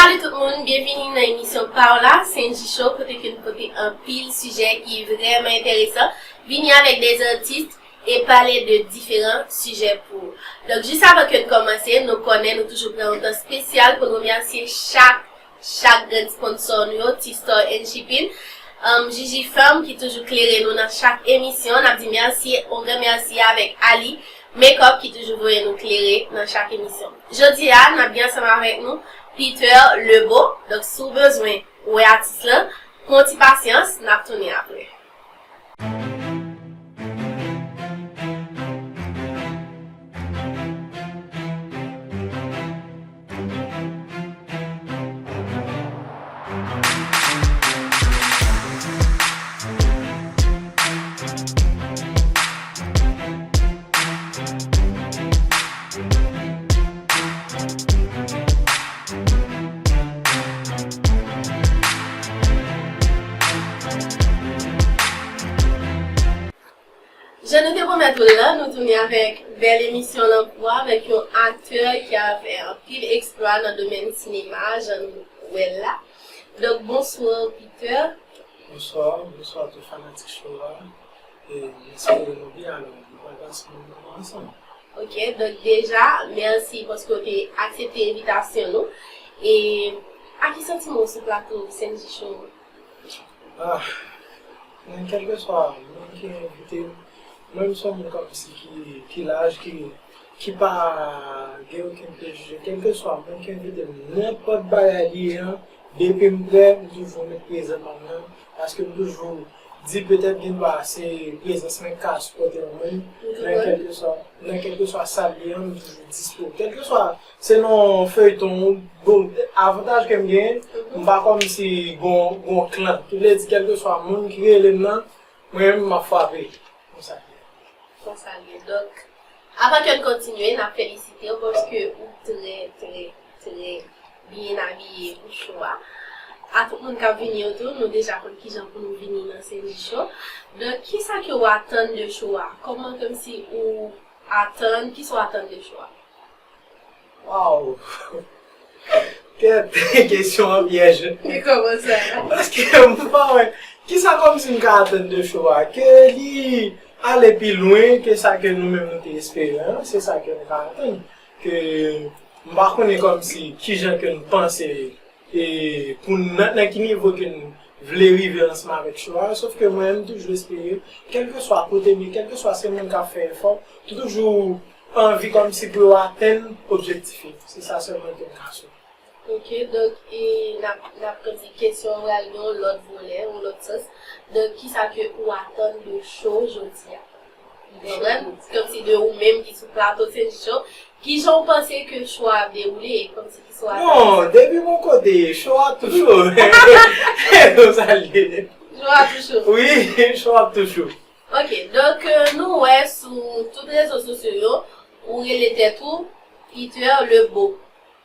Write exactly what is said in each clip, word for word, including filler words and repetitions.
Salut tout moun, byenvini nan emisyon pa w la, Senji Show, kote ke nou pote anpil sijè ki vrèman enteresan, vini avèk de zantis e pale de diferan sijè pou ou. Donk, jis avan ke n kòmanse, nou konnen nou toujou pran yon tan espesyal pou n remèsye chak, chak grenn sponsò nou yo, T-Store and Shipping, um, Gigi Femme ki toujou klere nou nan chak emisyon. N ap di mèsi, yon gran mèsi avèk Ali Makeup ki toujou voye nou klere nan chak emisyon. Jodi a, n ap gen ansanm avèk nou Peter Lebeau. Donk, si w bezwen wè atis lan, pran ti pasyans, n ap tounen apre. Jan nou te pwomèt ou l lan, nou tounen avèk bèl emisyon lan pou ou, avèk yon aktè ki ap fè anpil eksplwa nan domèn sinema, jan nou wè l la. Donk, bonswa, Peter. Bonswa, bonswa tout fanatik show a. E m espere nou byen, alò, nou pral pase yon bon moman ansanm. Ok, donk deja, mèsi paske w te aksepte envitasyon nou. E a ki santiman w sou plato Senji Show? Ah, men kèlkeswa moun ki envite m, mwen m se yon moun kòmsi ki, ki laj, ki, ki pa gen okenn prejije. Kèlkeswa moun ki envite m, nenpòt bagay li ye an, depi m prè, m toujou met prezan pa m nan, paske m toujou di petèt gen dwa se prezans mwen k ka sipòte yon moun, men kèlkeswa, nan kèlkeswa sa l ye an, m toujou dispo. Kèlkeswa se nan feyton, bon, avantaj ke m genyen, m pa kòmsi gon, gon klan. Ki vle di, kèlkeswa moun ki rele m nan, mwen menm, m ap frape. Konsa l ye. Konsa l ye. Donk, avan ke n kontinye, n ap felisite w paske ou trè, trè, trè byen abiye pou show a. A tout moun k ap vini yo tou, nou deja konn kijan pou nou vini nan Senji Show. Donk, kisa ke w atann de show a? Kòman, kòmsi ou atann, kisa w atann de show a? Waw! Kèt, kesyon an pyèj. E kòman sa? Paske m pa wè. Kisa kòmsi m ka atann de show a? Ke li ale pi lwen ke sa ke nou menm nou te espere an. Se sa ke m ka atann. Ke m pa konnen kòmsi kijan ke n panse e pou n nan, nan ki nivo ke n vle rive ansanm avèk show a, sòf ke mwen, m toujou espere, kèlkeswa kote m ye, kèlkeswa se moun k ap fè efò, m toujou anvi kòmsi pou yo atenn objektif yo. Se sa sèlman ke m ka swete. Ok, donk, e n ap, n ap kòmsi kesyon an pral gen yon lòt volè, yon lòt sans. Donk, kisa ke ou atann de show jodi a? Ou konprann? Kòmsi de ou menm ki sou plato Senji Show, kijan w panse ke show a ap dewoule? Kòmsi ki show a... Bon, depi bon kote, show a tou cho. Konsa l ye. Show a tou cho. Wi, show a tou cho. Ok, donk, euh, nou wè sou tout rezo sosyo yo, ou rele tèt ou Peter Lebeau.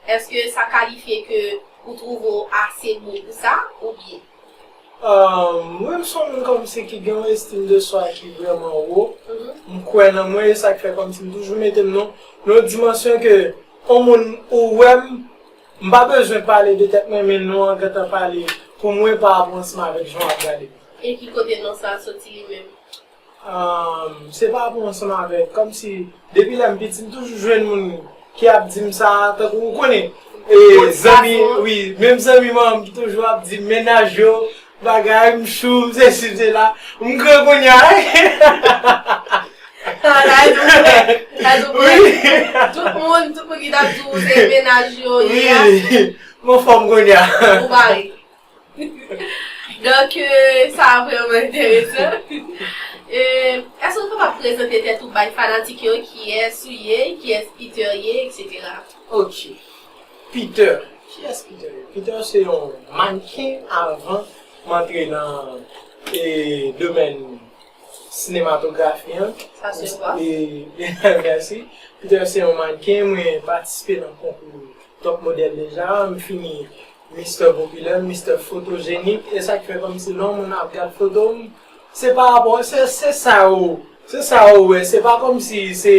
Èske sa kalifye ke ou twouve w ase bon pou sa, oubyen? Ah, mwen, m se yon moun kòmsi ki gen yon estim de swa ki vrèman wo. M kwè nan mwen, e sa k fè kòmsi m toujou mete m nan, nan yon dimansyon ke yon moun ou wè m, m pa bezwen pale de tèt mwen, men non an gentan pale pou mwen pa rapò ansanm avèk jan w ap gade m. E ki kote non sa a soti li menm? Ahn, se pa pou ansanm avèk, kòmsi, depi lè m piti, m toujou jwenn moun ki ap di m sa, tankou, ou konnen, e, zanmi, wi, menm zanmi manman m ki toujou ap di m, mennaj yo, bagay, m chou, m sesi, m sela, m gran kounye a. Ah, sa vle di ou prè, sa vle di ou prè. Tout moun, tout moun ki t ap di w se mennaj yo ye a. Wi, m anfòm kounye a. Ou pare. Donk, euh, sa a vrèman enteresan. Euh, èske w kapab prezante tèt ou bay fanatik yo, kiyès ou ye, kiyès Peter ye, etsetera? Ok. Peter. Kiyès Peter ye? Peter se yon mannken avan m antre nan, e, domèn sinematografi an. Sa se vre. E, mèsi. Peter se yon mannken, mwen patisipe nan konkou Top Model deja, m fini Mister Popilè, Mister Fotojenik, e sa k fè kòmsi lè yon moun ap gad foto m, se pa rapò, se, se sa yo, se sa yo wè, se pa kòmsi se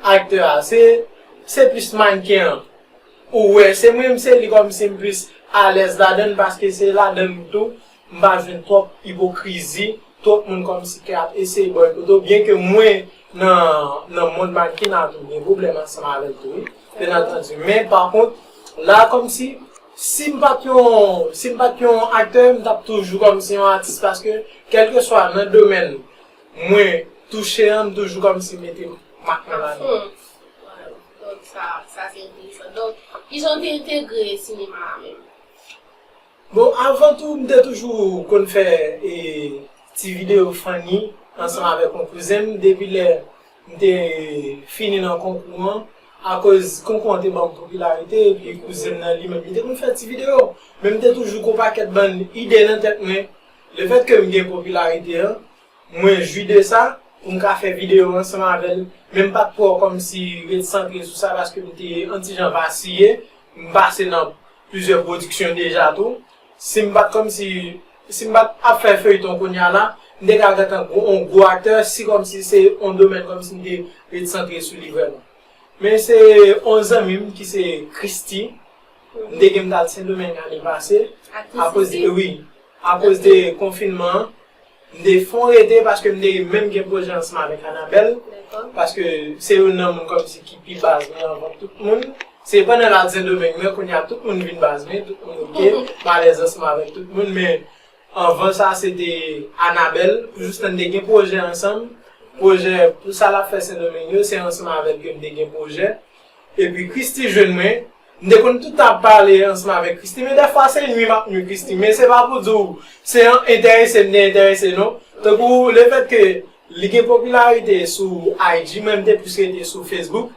aktè a, se, se plis mannken an. Ou wè, se mwen menm, se li kòmsi m plis alèz ladan l, paske se ladan l tou, m pa jwenn twòp ipokrizi, twòp moun kòmsi ki ap eseye bòykote w, byen ke mwen, nan, nan mond mannequinat tou, gen pwoblèm ansanm avè l tou, wi. Byen antandi. Men, pa kont, la, kòmsi, si m pa t yon, si m pa t yon aktè, m t ap toujou kòmsi yon atis, paske, kèlkeswa nan domèn mwen touche an, m toujou kòmsi mete mak mwen ladan. Hmm. Wow. Donk, sa, sa se enteresan. Donk, kijan w te entegre sinema a menm? Bon, avan tou, m te toujou konn fè, e, ti videyo funny ansanm avèk yon kouzen m. Depi lè m te fini nan konkou an, akoz konkou an te ban m popilarite, epi kouzen m nan li menm, li te konn fè ti videyo. Men m te toujou gen yon pakèt bann ide nan tèt mwen. Lefètke m gen popilarite an, mwen jwi de sa, pou m ka fè videyo ansanm avè l. Men m pa t twò kòmsi ret santre sou sa, paske m te yon ti jan vasiye. M pase nan plizyè pwodiksyon deja tou. Si m pa t kòmsi, si m pa t ap fè feyton kounye a la, m te ka gentan gwo, yon gwo aktè, si kòmsi se yon domèn kòmsi m te ret santre sou li vrèman. Men se yon zanmi m ki se Christy. M te gen m t al Sendomeng ane pase. Akoz de, wi, akoz de konfinman an, m te fè yon rete paske m te menm gen pwojè ansanm avèk Anabèl. Paske se youn nan moun kòmsi ki pi baz mwen anvan tout moun. Se pandan l al Sendomeng, men kounye a tout moun vin baz mwen, tout moun oke, m alèz ansanm avèk tout moun, men anvan sa, se te Anabèl, pou jistan n te gen pwojè ansanm. Pwojè, pou sa l ap fè Sendomeng yo, se ansanm avè l ke m te gen pwojè. Epi Christy jwenn mwen. M te konn tout tan ap pale ansanm avèk Christy, men dèfwa se nwi m ap nwi Christy. Men se pa pou di w se yon enterese m te enterese, non. Tankou lefètke li gen popilarite sou I G, mwen m te plis rete sou Facebook.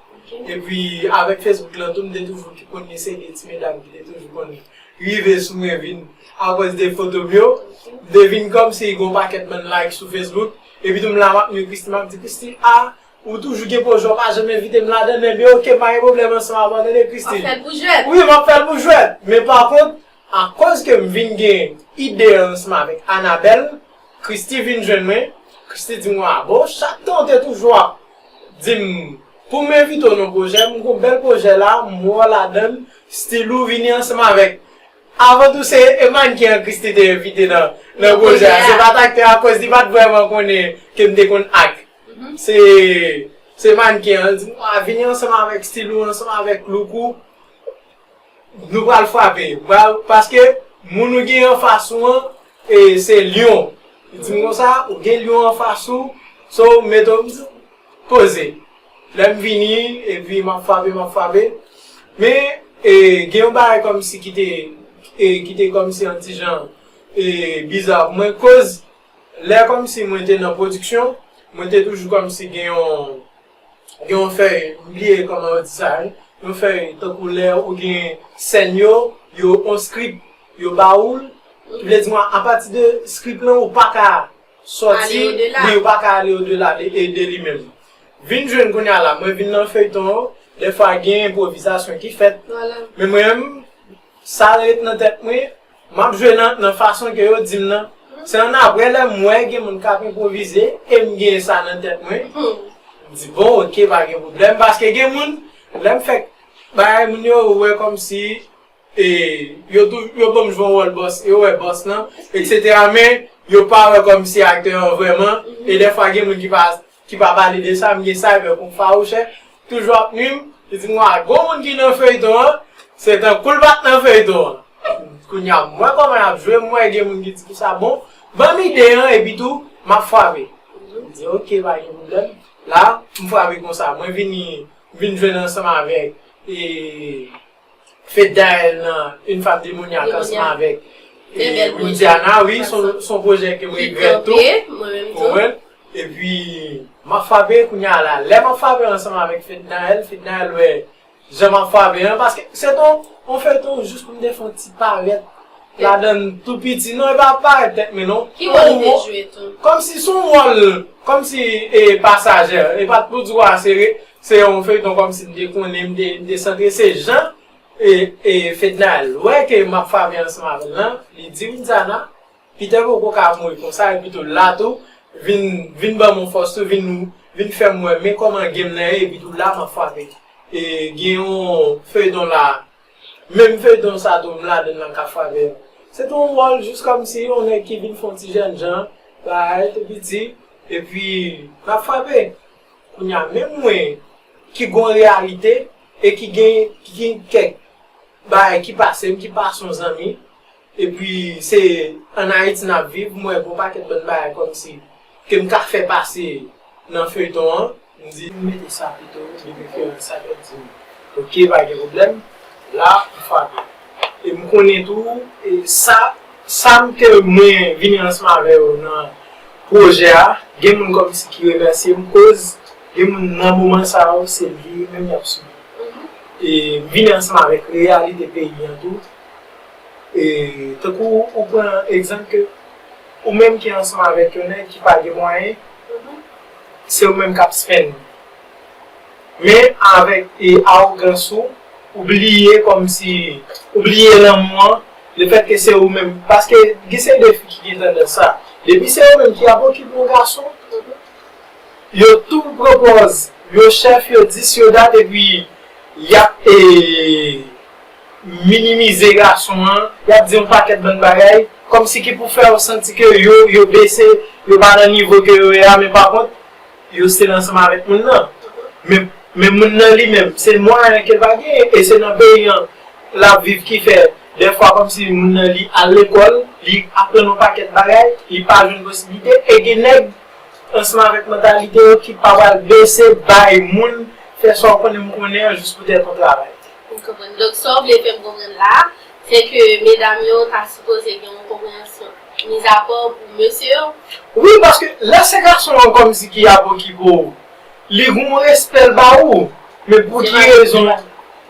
Epi avèk Facebook lan tou, m te toujou konn gen seri de ti medam ki te toujou konn rive sou mwen vin akoz de foto m yo. M te vin kòmsi gen yon pakèt bann like sou Facebook. Epi tou m la m ap nwi Christy, m ap di Christy, a, ou toujou gen pwojè, w pa janm envite m ladan l, men oke, m pa gen pwoblèm ansanm avè w, tande Christy. W ap fè l pou jwèt. Wi, m ap fè l pou jwèt. Men pa kont, akoz ke m vin gen ide ansanm avèk Anabèl, Christy vin jwenn mwen. Christy di m, a bon, chak tan w te toujou ap di m pou m envite w nan pwojè, m gon bèl pwojè la, m wè w ladan l, stil ou vini ansanm avèk. Avan tou, se e mannken an Christy te envite nan, nan pwojè a. Se pa t aktè akoz li pa t vrèman konnen ke m te konn ak. Se, se mannken an di m, a, vini ansanm avèk stil ou, ansanm avèk look ou. Nou pral frape. Pral, paske moun ou gen anfas ou an, e, se lyon. Li di m konsa, ou gen lyon anfas ou, so, mete w, m di, poze. Lè m vini, epi m ap frape, m ap frape. Men, e, gen yon bagay kòmsi ki te, e, ki te kòmsi yon ti jan, e, biza pou mwen, koz lè kòmsi mwen te nan pwodiksyon, mwen te toujou kòmsi gen yon, gen yon fèy, m bliye kòman yo di sa, wi. Yon fèy, tankou lè ou gen sèn yo, yo, yon script, yo ba ou l. Ki vle di mwen, apati de script lan, ou pa ka sòti, men ou pa ka ale odela de, e de li menm. Vin jwenn kounye a la, mwen vin nan feyton yo, dèfwa gen enpwovizasyon ki fèt. Men mwen menm, sa ret nan tèt mwen, m ap jwe nan, nan fason ke yo di m nan. Se annapre lè m wè gen moun k ap enpwovize e m gen sa nan tèt mwen, m di, bon, oke, pa gen pwoblèm. Paske gen moun, lè m fè bagay, moun yo wè kòmsi, e, yo tou, yo ban m jwe yon wòl bòs, yo wè bòs lan, etsetera. Men yo pa wè kòmsi aktè an vrèman. E dèfwa gen moun ki pa ki pa pale de sa, m gen cyber konk fawouchè, toujou ap nwi m, li di m, wa, gon moun ki nan feyton an, se tankou l pa t nan feyton an. Kounye a, m wè kòman y ap jwe, m wè gen moun ki di konsa, bon, ban m ide an, epi tou, m ap frape. M di, oke, pa gen pwoblèm. La, m frape konsa, mwen vini, vin jwenn ansanm avèk, e, Fednaelle nan Une femme démoniaque ansanm avèk, e, Widiana, wi, se yon, se yon pwojè ke m regrèt tou. Ou konprann? Epi, m ap frape kounye a la. Lè m ap frape ansanm avèk Fednaelle, Fednaelle wè jan m ap frape an, paske se te yon, yon feyton jis pou m te fè yon ti parèt ladan l tou piti. Non, e pa parèt tèt mwen, non. Ki wòl ou te jwe tou? Kòmsi se yon wòl, kòmsi, e, pasajè. E pa t pou di w a, se re-, se yon feyton kòmsi m te konnen, m te, m te santre. Se jan e, e Fednaelle wè ke m ap frape ansanm avè l lan, li di Widiana, Peter poko ka mouri konsa, epi tou la tou, vin, vin ban m yon fòs tou, vin, vin fè m wè, men kòman game nan ye, epi tou la m ap frape. E gen yon feyton la, Menm feyton sa tou, m ladann nan k ap frape. Se tou yon wòl jis kòmsi yon nèg ki vin fè yon ti jènjan, bagay tou piti, epi n ap frape. Kounye a, menm mwen ki gon reyalite e ki gen, ki gen kèk bagay ki pase m, ki pase yon zanmi, epi se ann Ayiti n ap viv, m wè gon pakèt bann bagay kòmsi ke m ka fè pase nan feyton an, m di, m mete sa pito, depi ke sa fè di m, oke, pa gen pwoblèm, la, m frape. E m konnen tou, e sa, sa m ke mwen vini ansanm avè yo nan pwojè a, gen moun kòmsi ki remèsye m, koz gen moun nan moman sa yo, se li menm y ap sibi. E m vini ansanm avèk reyalite peyi an tou. E tankou ou pran egzanp ke ou menm ki ansanm avèk yon nèg ki pa gen mwayen, se ou menm k ap spend. Men avèk e, awogans ou, ou bliye kòmsi, ou bliye lanmou an, lefètke se ou menm. Paske gen seri de fi ki gen tandans sa. Depi se yo menm ki ap okipe yon gason, yo tou pran pòz, yo chèf, yo dis, yo dat, epi y ap e, minimize gason an, y ap di yon pakèt bann bagay, kòmsi ki pou fè yo santi ke yo, yo bese, yo pa nan nivo ke yo ye a, men pa kont, yo still ansanm avèk moun nan. Men, men moun nan li menm, se mwayen ke l pa genyen, e se nan peyi an l ap viv ki fè, dèfwa kòmsi moun nan li al lekòl, li aprann yon pakèt bagay, li pa jwenn posiblite, e gen nèg ansanm avèk mantalite yo ki pa pral bese bay moun fè sa w konnen m konnen an jis poutèt yon travay. M konprann. Donk, sa w vle fè m konprann la, se ke medam yo ta sipoze gen yon konpreyansyon mizapò pou mesye yo? Wi, paske lè se gason an kòmsi ki ap okipe w, li gon respè l ba ou. Men pou ki rezon?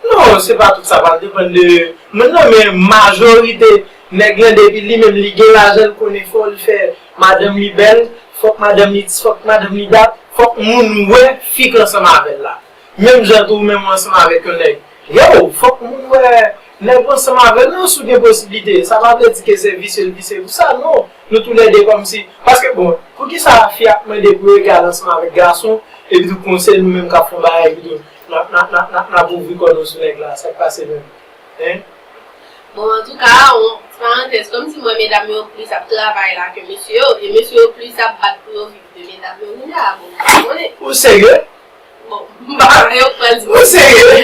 Non, se pa tout sa pral depann de moun nan, men majorite nèg lan depi li menm li gen lajan, l konnen fò l fè madanm li bèl, fòk madanm li dis, fòk madanm li dat, fòk moun wè fi k ansanm avè l la. Menm jan tou ou menm ou ansanm avèk yon nèg. Yo, fòk moun wè nèg ou ansanm avè l nan, si w gen posiblite. Sa pa vle di ke se visye l visye pou sa, non. Nou toulède kòmsi. Paske, bon, poukisa fi ap mande pou yo egal ansanm avèk gason, epi tou konse nou menm k ap fè yon bagay, epi tou n ap, n ap, n ap, n ap, n ap ouvri kò nou sou nèg la, sa k pase menm? Hein? Bon, antouka, yon ti parantèz, kòmsi m wè medam yo plis ap travay la ke mesye yo, e mesye yo plis ap bat pou yo viv de medam yo, kounye a, bon, m pa konnen. Ou serye? Bon, m pa konnen yo pral di. Ou serye?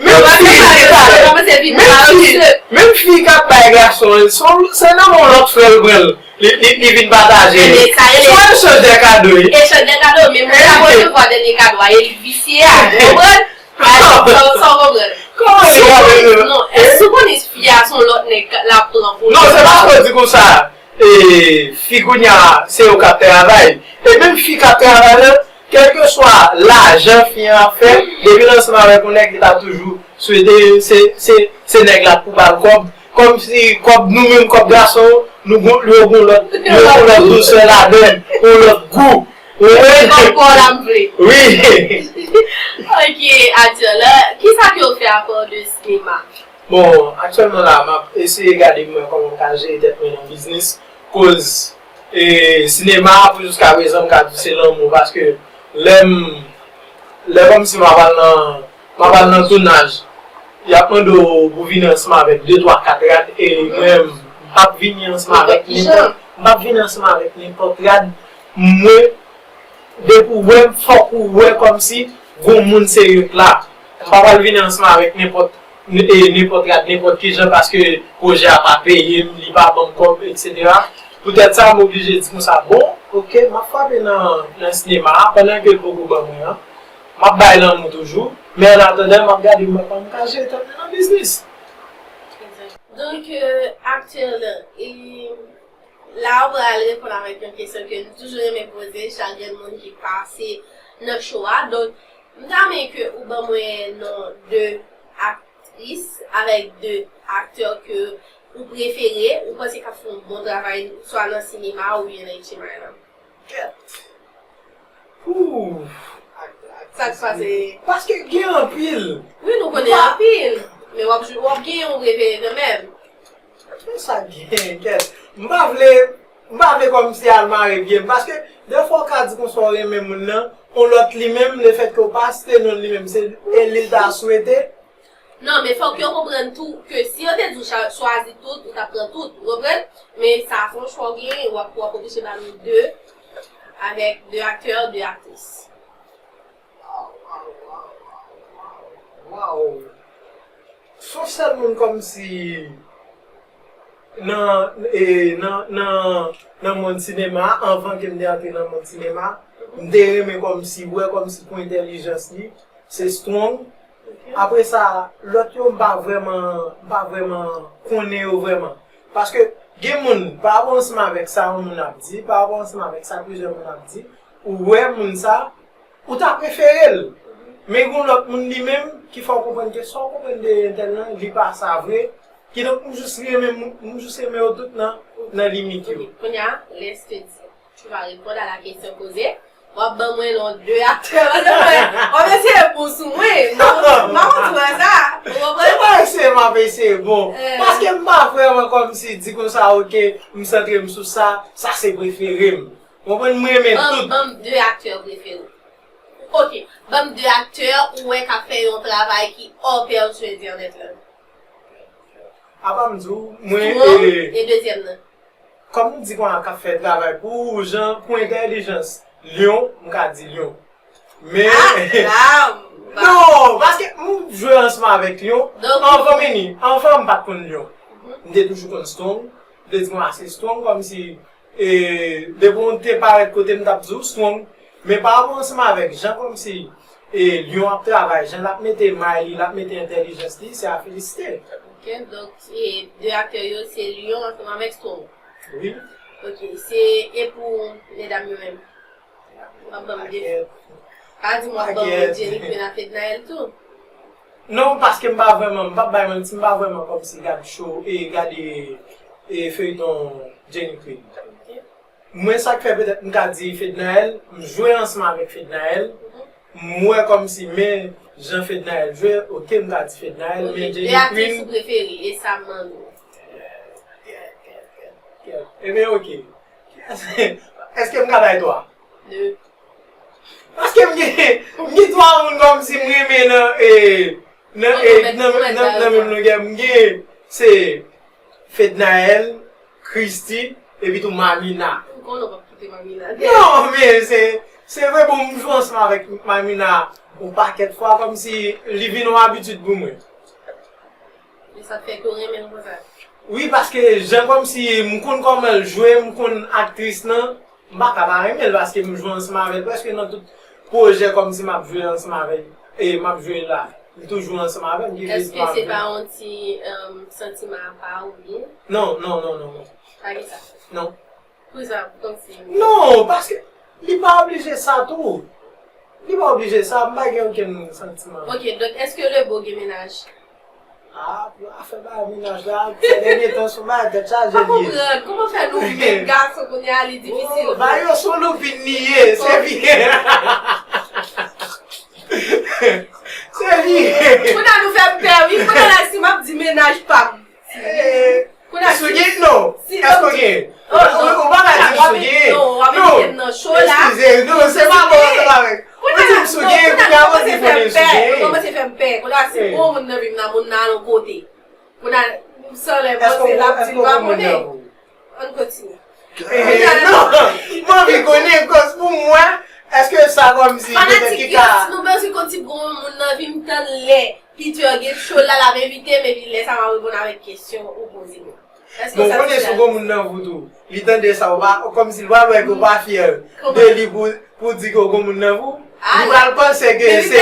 Menm fi, menm fi, menm fi k ap bay gason, se, se nan men yon lòt frè l pran l. Li, li, li vin pataje. Ebyen, sa rele echanj de kado, wi. Echanj de kado, men moun sa resevwa dènye kado a, e li visye a, ou konprann? Sa, sa w konprann? Kòman li va vin? Non, èske w konnen fi a se yon lòt nèg l ap pran pou li? Non, se pa sa w di konsa. E, fi kounye a, se yo k ap travay. E menm fi k ap travay la, kèlkeswa lajan fi an ap fè, depi l ansanm avèk yon nèg, li t ap toujou swete se, se, se nèg la k pou ba l kòb. Kòmsi kòb nou menm, kòb gason, nou gon, yo gon lòt, yo gon lòt dousè ladan l, yon lòt gou. Wi. Ankò la m vle. Wi. Ok, Arthur, la, kisa ke w fè apa de sinema? Bon, aktyèlman la, m ap eseye gade mwen kòman m ka jere tèt mwen nan biznis. Koz, e, sinema a, pou jiska prezan, m ka di se lanmou, paske lè m, lè kòmsi m ap al nan, m ap al nan tounaj, y ap mande w pou vini ansanm avèk de, twa, kat rad, e mwen, m p ap vini ansanm avèk nenpòt, m p ap vini ansanm avèk nenpòt rad. Mwen, depi w wè m, fòk ou wè kòmsi gon moun serye k la. M pa pral vini ansanm avèk nenpòt, e, nenpòt rad, nenpòt kijan, paske pwojè a pa peye m, li pa ban m kòb, etsetera. Poutèt sa, m oblije di konsa, bon, oke, m ap frape nan, nan sinema a, pandan ke l poko ban mwen an. M ap bay lanmou toujou, men annatandan, m ap gade mwen kòman m ka jere tèt mwen nan biznis. Donk, euh, aktyèl, e, la, ou pral reponn avèk yon kesyon ke nou toujou renmen poze chak jèn moun ki pase nan show a. Donk, m ta renmen ke ou ban mwen non de aktris avèk de aktè ke ou prefere, ou panse k ap fè yon bon travay, swa nan sinema oubyen nan H M I lan. Kèt. Ooh. Sa k pase? Paske gen anpil. Wi, nou konnen anpil. Men w ap, w ap gen yon prefere kanmenm. Men sa gen, kèt. M pa vle, m pa vle kòmsi al mare pye m. Paske, dèfwa w ka di konsa w renmen moun nan, yon lòt li menm, lefètke w pa site non li menm, se e li l ta swete. Non, men fòk yo konprann tou ke si yo te di w cha- chwazi tout, ou t ap pran tout, ou konprann? Men sa se yon chwa w genyen, w ap, w ap oblije ba nou de, avèk de aktè, de aktris. Waw. Son sèl moun kòmsi nan e, nan nan nan mond sinema, anvan ke m te antre nan mond sinema, m te renmen kòmsi wè kòmsi pou entèlijans li, se Strong. Apre sa, lòt yo m pa vrèman m pa vrèman konnen yo vrèman. Paske gen moun, pa rapò ansanm avèk sa yon moun ap di, pa rapò ansanm avèk sa plizyè moun ap di, ou wè moun sa, ou ta prefere l. Men gen lòt moun li menm ki fè w konprann ke sa w konprann de entèl lan, li pa sa vre. Kidonk m jis renmen m jis renmen yo tout nan nan limit yo. Kounye a, lè s te di tu vas répondre à la question posée, w ap ban mwen non de aktè. Paske mwen, w ap eseye bon sou mwen. M pa konn wè sa. Ou konprann? Se pa eseye m ap eseye bon. Paske m pa vrèman kòmsi di konsa, oke, m santre m sou sa, sa se prefere m. Ou konprann, m renmen tout. Ban m de aktè prefere w. Oke, ban m de aktè ou wè k ap fè yon travay ki hors pair sou entènèt lan. Apa m di w, mwen. Strong e dezyèm nan. Kòm m di konsa k ap fè travay pou jan, pou entèlijans Lyon, m ka di Lyon. Men. Ah, non, paske m jwe ansanm avèk Lyon. Anvan meni, anvan m pa t konn Lyon. M te toujou konn Strong. M te di konsa se Strong, kòmsi e, depi w te parèt kote m t ap di w Strong. Men pa rapò ansanm avèk jan kòmsi e, Lyon ap travay, jan l ap mete may li, l ap mete entèlijans li, se a felisite. Ok, donk, e, de aktè yo, se Lyon ansanm avèk Strong. Wi. Ok, se, e pou medam yo menm? W ap ban m de. Pa di m w ap ban m Jenny Queen ak Fednaelle tou. Non, paske m pa vrèman, m p ap bay manti, m pa vrèman kòmsi gad show, e, gade e, feyton Jenny Queen. Mwen, sa k fè petèt m ka di Fednaelle, m jwe ansanm avèk Fednaelle, m wè kòmsi men jan Fednaelle jwe, oke, m ka di Fednaelle, men Jenny Queen. De aktris ou prefere, e sa m mande w. Ebyen, oke. Èske m ka bay twa? De. Paske m gen, m gen twa moun kòmsi m renmen nan, e, nan, e, nan, nan, nan menm longè. M gen, se Fednaelle, Christie, epi tou Mamina. M konnen w p ap kite Mamina. Non, men se, se vre, bon, m jwe ansanm avèk Mamina yon pakèt fwa, kòmsi li vin yon abitid pou mwen. E sa k fè ke w renmen l konsa? Wi, paske jan kòmsi m konn kòman l jwe, m konn aktris lan, m pa ka pa renmen l paske m jwe ansanm avè l prèske nan tout pwojè kòmsi m ap jwe ansanm avè l. E m ap jwe la, li toujou ansanm avè m, ki vle di m ap jwe. Èske se pa yon ti, um, santiman apa oubyen? Non, non, non, non, non. Pa gen sa? Non. Pou sa, kòmsi. Non, paske li pa oblije sa tou. Li pa oblije sa, m pa gen okenn santiman. Ok, donk, èske Lebo gen mennaj? Ah, afè bagay mennaj la, sè dènye tan se yon bagay tèt chaje li ye. Pa konprann, kòman fè nou menm gason kounye a li difisil? Bagay yo sou loupin li ye, se vre. Se vre. Kounye a nou fè m pè, wi. Kounye a la, si m ap di mennaj pa m. Souge? Non. Èske w gen? Ou pa ka di m souge. Non, w ap mete m nan cho la. Eskize, non, se pa bon, se pa vre. Ou di m souge, kounye a w di konnen souge. Ou kòmanse fè m pè. Kounye a si m wè yon moun nan vi m nan, moun nan al yon kote. Kounye a, m sanlè panse l ap di l pa konnen. Ann kontinye. Non, m anvi konnen, kòz pou mwen, èske sa kòmsi petèt ki ka. Fanatik, si nou bezwen konn si gon moun nan vi m, tann lè Peter gen show la, l ap envite m, epi lè sa m ap reponn avèk kesyon ou poze m. Bon, ou konnen si w gon moun nan vi w tou, li tande sa, ou pa, kòmsi l pral wè ke w pa fyè de li pou, pou di ke w gon moun nan vi w. Li pral panse ke se,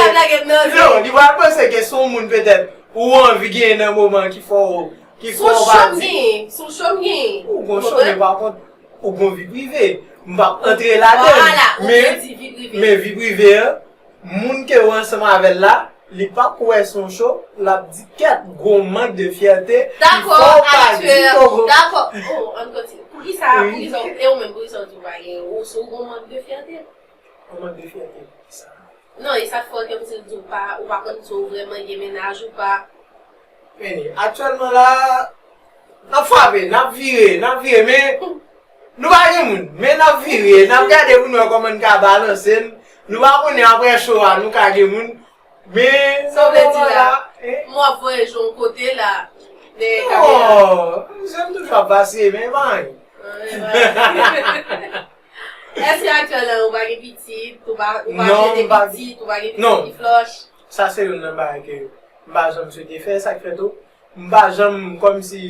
non, li pral panse ke se yon moun petèt ou anvi genyen nan moman ki fè w, ki fè w pa di. Se yon cho m genyen, se yon cho m genyen. Ou gon cho, men pa kont, ou gon vi prive. M p ap antre ladan l, men, men vi prive an, moun ke w ansanm avè l la, li p ap wè se yon cho, l ap di kèt, gwo mank de fyète, ki fè w pa di ke w gon. Dakò, aktè, dakò. Oh, ann kontinye. Poukisa, poukisa, e ou menm, poukisa w di w pa gen, ou, si w gon mank de fyète? Yon mank de fyète, poukisa? Non, e sa k fè w kòmsi l di w pa, ou pa konn si w vrèman gen mennaj ou pa. Men, aktyèlman la, n ap frape, n ap vire, n ap vire, men nou pa gen moun. Men n ap vire, n ap gade pou n wè kòman n ka balanse l. Nou pa konnen apre cho a, nou ka gen moun. Men, Sa w vle di la? Eh? M w ap voye jwe yon kote la, dèyè kamera. Non, je m toujou ap vasiye, men pa anyen. Ah, men, èske aktyèlman ou pa gen pitit, ou pa, ou pa Non, jete m pa- pitit, ou pa gen Non. pitit ki flòch? Sa se youn nan bagay ke m pa janm swete fè, sa k fè tou, m pa janm kòmsi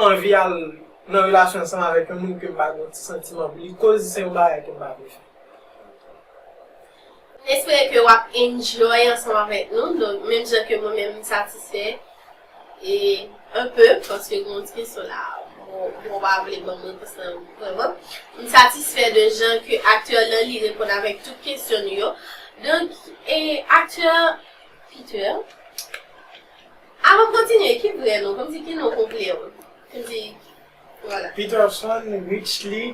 anvi al nan relasyon ansanm avèk yon moun ke m pa gen yon ti santiman pou li, koz se yon bagay ke m pa vle fè. M espere ke w ap enjoy ansanm avèk nou. Donk, menm jan ke mwen menm, m satisfè e un peu, paske gen yon ti kesyon la, bon, bon, w pa vle ban m repons lan vrèman. M satisfè de jan ke aktè lan li reponn avèk tout kesyon nou yo. Donk, e aktè Peter, avan m kontinye, ki vrè non, kòmsi ki non konplè w? Kòmsi, vwala. Peterson Richly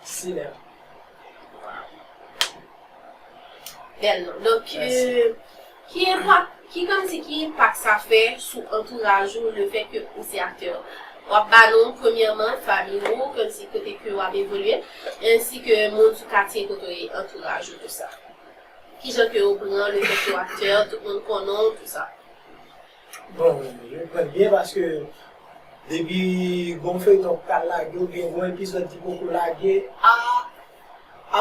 Siner. Bèl non. Donk, Mèsi. ki enpak, ki kòmsi ki enpak sa fè sou antouraj ou, le fèt ke ou se aktè? W ap ba nou, premyèman, fanmi ou, kòmsi kote ke w ap evolye, ensi ke moun sou katye kote w ye, antouraj ou, tou sa. Kijan ke yo pran le fèt ke w aktè, tout moun konnen w, tou sa? Bon, yo pran byen paske depi gon feyton k pral lage oubyen gon epizòd ki poko lage, a,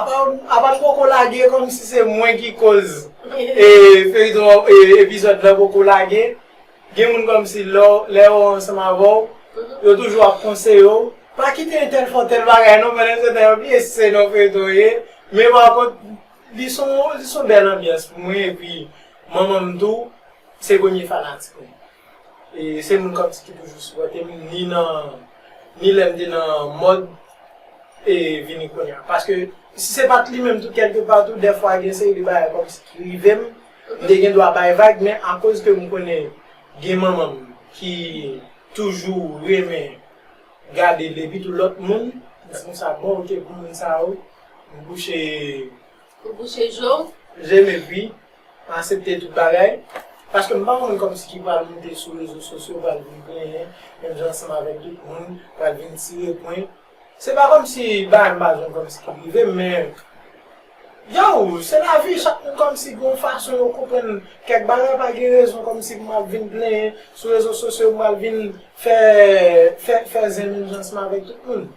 apa, apa l poko lage kòmsi se mwen ki koz e feyton, e epizòd la poko lage. Gen moun kòmsi lè w, lè yo ansanm avè w, yo toujou ap konseye w, pa kite entèl fè tèl bagay non, pandan se tan yo bliye si se nan feyton ye. Men pa kont, li se yon, li se yon bèl anbyans pou mwen, epi manman m tou, se premye fanatik mwen. E se moun kòmsi ki toujou sipòte m, ni nan, ni lè m te nan mòd, e vini kounye a. Paske si se pa t li menm tou, kèlkepa tou, dèfwa gen seri de bagay kòmsi ki rive m, m te gen dwa bay vag, men akoz ke m konnen gen manman m ki toujou renmen gade l epi tou lòt moun, m di konsa, bon, oke, pou moun sa yo, m bouche Ou bouche je w? Je m epi m aksepte tout bagay. Paske m pa konn kòmsi ki pral moute sou rezo sosyo, pral vin plenyen, menm jan ansanm avèk tout moun, pral vin tire pwen. Se pa kòmsi bagay m pa janm kòmsi ki rive m, men, yo, se lavi, chak moun kòmsi gon fason yo konprann kèk bagay, pa gen rezon kòmsi pou m ap vin plenyen sou rezo sosyo, pou m al vin fè, fè, fè zen menm jan ansanm avèk tout moun.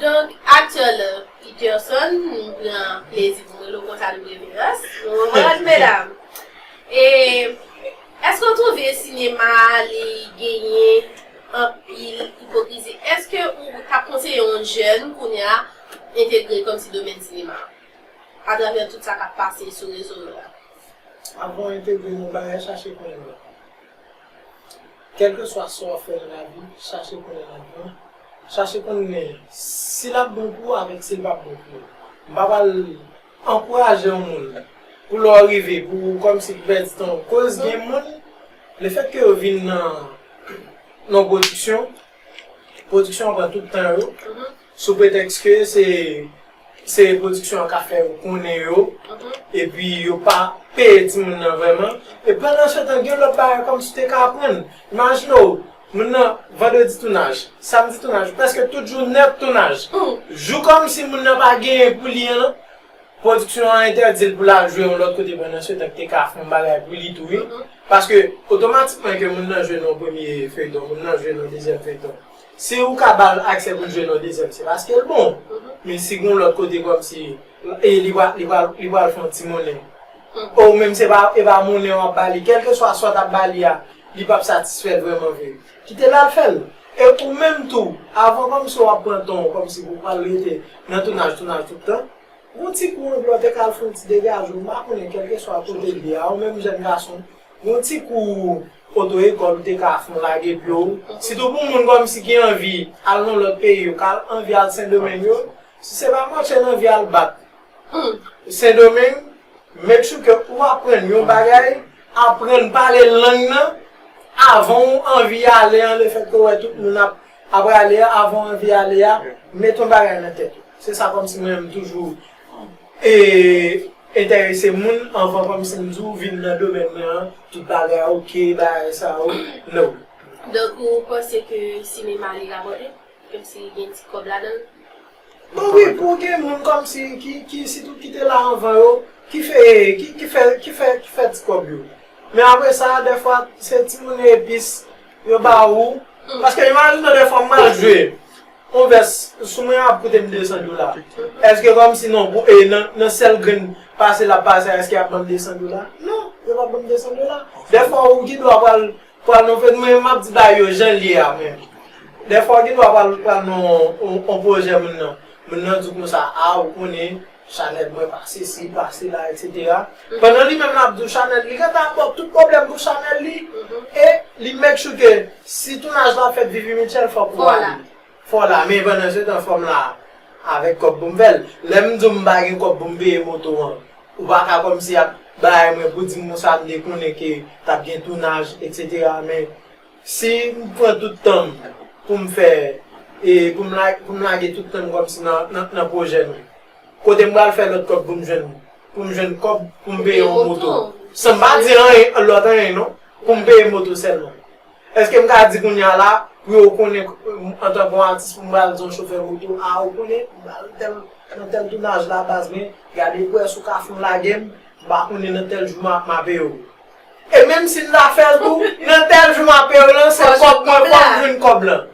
Donk, aktè Peterson, m pran plezi pou m rele w konsa de preferans. Nou konprann, medam? E, èske w twouve sinema a, li genyen anpil ipokrizi? Èske ou t ap konseye yon jèn kounye a entegre kòmsi domèn sinema a, atravè tout sa k ap pase sou rezo yo la? Avan w entegre yon bagay, chache konnen l. Kèlkeswa sa w ap fè nan lavi, chache konnen ladan. Chache konnen si l ap bon pou ou avèk si l p ap bon pou ou. M pa pral ankouraje yon moun pou lè w rive, pou ou kòmsi pou pèdi tan w. Koz gen moun, lefètke yo vin nan, nan pwodiksyon, pwodiksyon an pran tout tan yo, sou pretèks ke se, se pwodiksyon an k ap fè yo konnen yo, epi yo pa peye timoun nan vrèman. E pandan se tan, gen lòt bagay kòmsi w te ka aprann. Imajine w, moun nan, vandredi tounaj, samdi tounaj, prèske tout jou nèt tounaj. Jou kòmsi moun nan pa genyen pou li an, pwodiksyon an entèdi l pou l al jwe yon lòt kote pandan se tan k te ka fè yon bagay pou li tou, wi. Paske, otomatikman ke moun nan jwe nan yon premye feyton, moun nan jwe nan yon dezyèm feyton, si ou ka ba l aksè pou l jwe nan yon dezyèm, se paske l bon. Men si gen yon lòt kote kòmsi, e li pral, li pral, li pral fè yon ti monnen, ou menm se pa, e pa monnen w ap ba li, kèlkeswa sa w t ap ba li a, li p ap satisfè l vrèman vre. Kite l al fè l. E ou menm tou, avan kòmsi w ap pran tan w kòmsi pou w pral rete nan tounaj, tounaj tout tan, gon ti kou angle w te ka al fè yon ti degaje w, m pa konnen, kèlkeswa kote l ye a, ou menm jèn gason, gon ti kou oto ekòl ou te ka fè yon lage pye w. Sitou pou moun kòmsi ki anvi al nan lòt peyi yo, k al anvi al Sendomeng yo, si se pa match l anvi al bat Sendomeng, make sure ke ou aprann yon bagay, aprann pale lang nan, avan w anvi ale an, lefètke w wè tout moun ap, ap ale an, avan w anvi ale a, mete yon bagay nan tèt ou. Se sa kòmsi mwen menm toujou, e, enterese moun, anvan kòmsi m di w vin nan domèn mwen an, tout bagay oke, bagay sa yo, no. Donk, ou panse ke sinema li rapòte? Kòmsi gen ti kòb ladan l? Bon, wi, pou gen moun kòmsi ki, ki sitou ki te la anvan yo, ki fè, ki, ki fè, ki fè, ki fè ti kòb yo. Men apre sa, dèfwa, se timoun epis yo ba ou. Paske imajine w dèfwa m al jwe yon vès sou mwen ap koute m de san dola. Èske kòmsi non, pou, e nan, nan sèl grenn pase l ap pase a, èske y ap ban m de san dola? Non, yo p ap ban m de san dola. Dèfwa, ou gen dwa pral, pral nan fèt, mwen, m ap di bagay yo jan l ye a, mwen. Dèfwa, ou gen dwa pral, pral nan yon, yon, yon pwojè moun nan. Moun nan di w konsa, a, ou konnen, chanèl mwen pa sesi, pa sela, etsetera. Pandan li menm l ap di w chanèl li, gentan ap ba w tout pwoblèm pou chanèl li. E li make sure ke si tounaj la fèt Vivi Mitchell, fòk ou ale. Fò la, men pandan se tan fò m la avèk kòb pou m fè l. Lè m di w m pa gen kòb pou m peye moto an, ou pa ka kòmsi ap bay mwen pou di m konsa m te konnen ke t ap gen tounaj, etsetera. Men si m pran tout tan m pou m fè, e pou m la, pou m lage tout tan m kòmsi nan, nan, nan pwojè nou, kote m pral fè lòt kòb pou m jwenn, pou m jwenn kòb pou m peye yon moto? San m pa di anyen, lòt anyen non, pou m peye moto sèlman. Èske m ka di kounye a la, pou yo konnen, antanke yon atis, pou m pral di yon chofè moto, a, ou konnen, m pral tèl, nan tèl tounaj la, baz, men gade près ou ka fè w lage m, m pa konnen nan tèl jou m a, m a peye w. E menm si m ta fè l tou, nan tèl jou m a peye w lan, se kòb mwen, fò m jwenn kòb lan.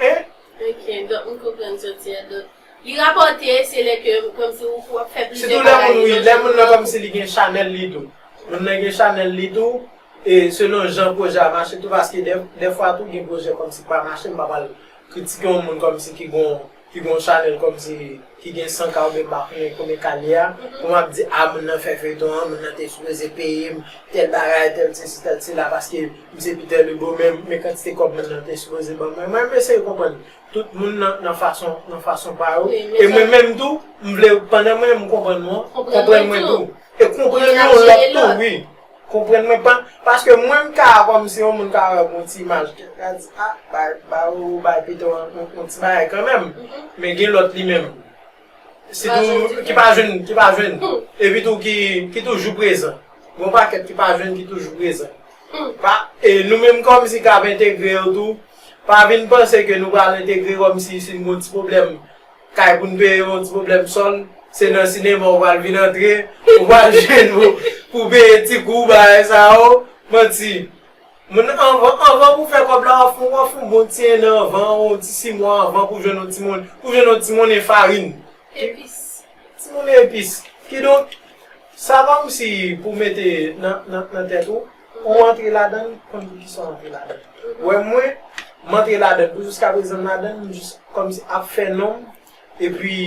Hein? Ok, donk m konprann sa w di a. Donk, li rapòte, se lè ke, kòmsi ou, ou ap fè plizyè bagay. Sitou lè moun, wi, lè moun nan kòmsi li gen chanèl li tou. Moun nan gen chanèl li tou, e selon jan pwojè a mache tou, paske dè, dèfwa tou gen pwojè kòmsi ki pa mache, m pa pral kritike yon moun kòmsi ki gon, ki gon chanèl kòmsi ki gen san K oubyen m pa konnen konbyen K li a, pou m ap di, a, moun nan fè feyton an, moun nan te sipoze peye m, tèl bagay, tèl sesi, tèl sela, paske m se Peter Lebon, men, men kantite kòb moun nan te sipoze ban mwen. Mwen, m eseye konprann tout moun nan, nan fason, nan fason pa yo. E mwen menm tou, m vle, pandan mwen, m konprann mwen, konprann mwen tou. E konprann yon lòt tou, wi. Konprann mwen pa, paske mwen m ka kòmsi yon moun ka wè yon ti imaj, ka di, a, bay, bay, ou bay Peter yon, yon, yon ti bagay kanmenm. Men gen lòt li menm. Sitou, ki pa jwenn, ki pa jwenn. Epi tou ki, ki toujou prezan. Gon pakèt ki pa jwenn, ki toujou prezan. Pa, e nou menm kòmsi k ap entegre yo tou, pa vin panse ke nou pral entegre kòmsi si n gon ti pwoblèm kay pou n peye yon ti pwoblèm sòl, se nan sinema ou pral vin antre, ou pral jwenn pou, pou peye ti kou, bagay sa yo, manti. Moun anvan, anvan pou fè kòb la, w ap fè, w ap fè yon bon ti ennan anvan, yon ti sis mwa anvan pou jwenn yon timoun, pou jwenn yon ti monnen farin. Epis. Ti monnen epis. Kidonk, sa kòmsi pou mete nan, nan, nan tèt ou, ou antre ladan l, konn poukisa w antre ladan l. Ou wè mwen, m antre ladan l, pou jiskaprezan m ladan l, m jis kòmsi ap fè non m, epi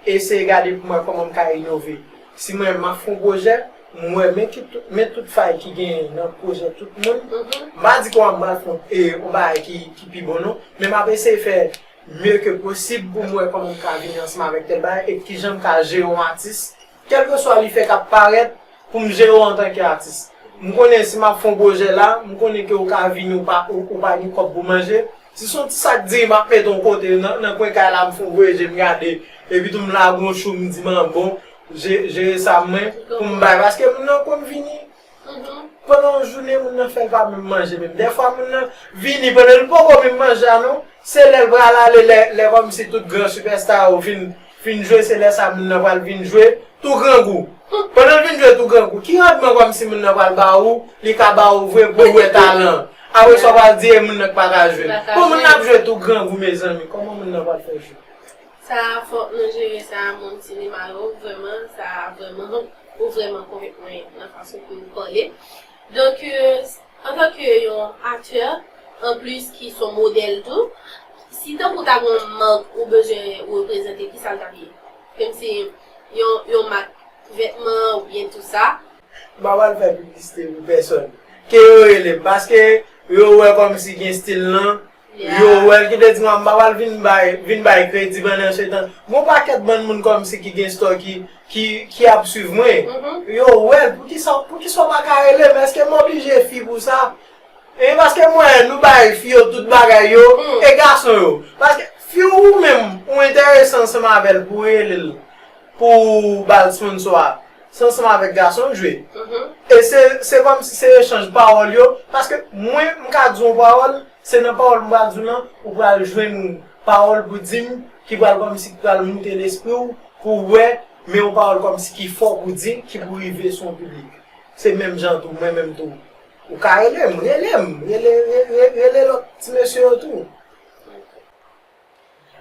eseye gade pou m wè kòman m ka inove. Si mwen, m ap fè yon pwojè, m wè men ki tout, men tout fay ki genyen nan pwojè tout moun, m pa di ke m pral fè yon, e, yon bagay ki, ki pi bon non, men m ap eseye fè mye ke posib pou m wè kòman m ka vini ansanm avèk tèl bagay e kijan m ka jere yon atis, kèlkeswa li fè k ap parèt, pou m jere w antanke atis. M konnen si m ap fè yon pwojè la, m konnen ke w ka vini, ou pa, ou, ou pa gen kòb pou manje. Si se yon ti sak diri m ap mete yon kote nan, nan kwen kay la, m fè yon voye je m gade, epi tou m lage yon chou, m di, "Man, bon, je-, jere sa mwen, pou m bay." Paske moun nan konn vini, pandan yon jounen, moun nan fè l pa menm manje menm. Dèfwa, moun nan vini, pandan l poko menm manje a non, se lè l pral ale, lè, lè kòmsi tout gran sipèsta yo fin, fin jwe, se lè sa moun nan pral vin jwe tou grangou. Pandan l vin jwe tou grangou, ki randman kòmsi moun nan pral ba ou, li ka ba ou vre pou w wè talan an? Apre sa, w pral di, e moun nan k pa ka jwe. Bon, moun nan ap jwe tou grangou, mezanmi, kòman moun nan pral fè jwe? Sa fòk nou jere sa, moun sinema yo, vrèman, sa vrèman, ou vrèman konvenk mwen nan fason ke ou pale. Donk, euh, antanke yon aktè, anplis ki se yon modèl tou, si tankou ta gen yon mak ou bezwen reprezante, kisa l t ap ye? Kòmsi yon, yon mak vètman oubyen tou sa. M pa pral fè piblisite pou pèsòn. Ke yo rele m, paske yo wè kòmsi gen stil lan, yo wè l, ki vle di m pa pral vin bay, vin bay kredi pandan se tan. Gon pakèt bann moun kòmsi ki gen store ki, ki, ki ap swiv mwen. Yo wè l, poukisa, poukisa w pa ka rele m? Èske m oblije fi pou sa? E paske m wè nou bay fi yo tout bagay yo, e gason yo. Paske fi ou menm, ou enterese ansanm avè l pou rele l, pou w ba l sponsor a, se ansanm avèk gason w jwe. E se, se kòmsi se echanj pawòl yo, paske mwen, m ka di w yon pawòl, se nan pawòl m pral di w lan, ou pral jwenn pawòl pou di m, ki pral kòmsi ki pral moute lespri w, pou w wè Men yon pawòl kòmsi ki fò pou di, ki pou rive sou yon piblik. Se menm jan tou, mwen menm tou. Ou ka rele m, rele m, rele, rele, rele lòt ti mesye yo tou.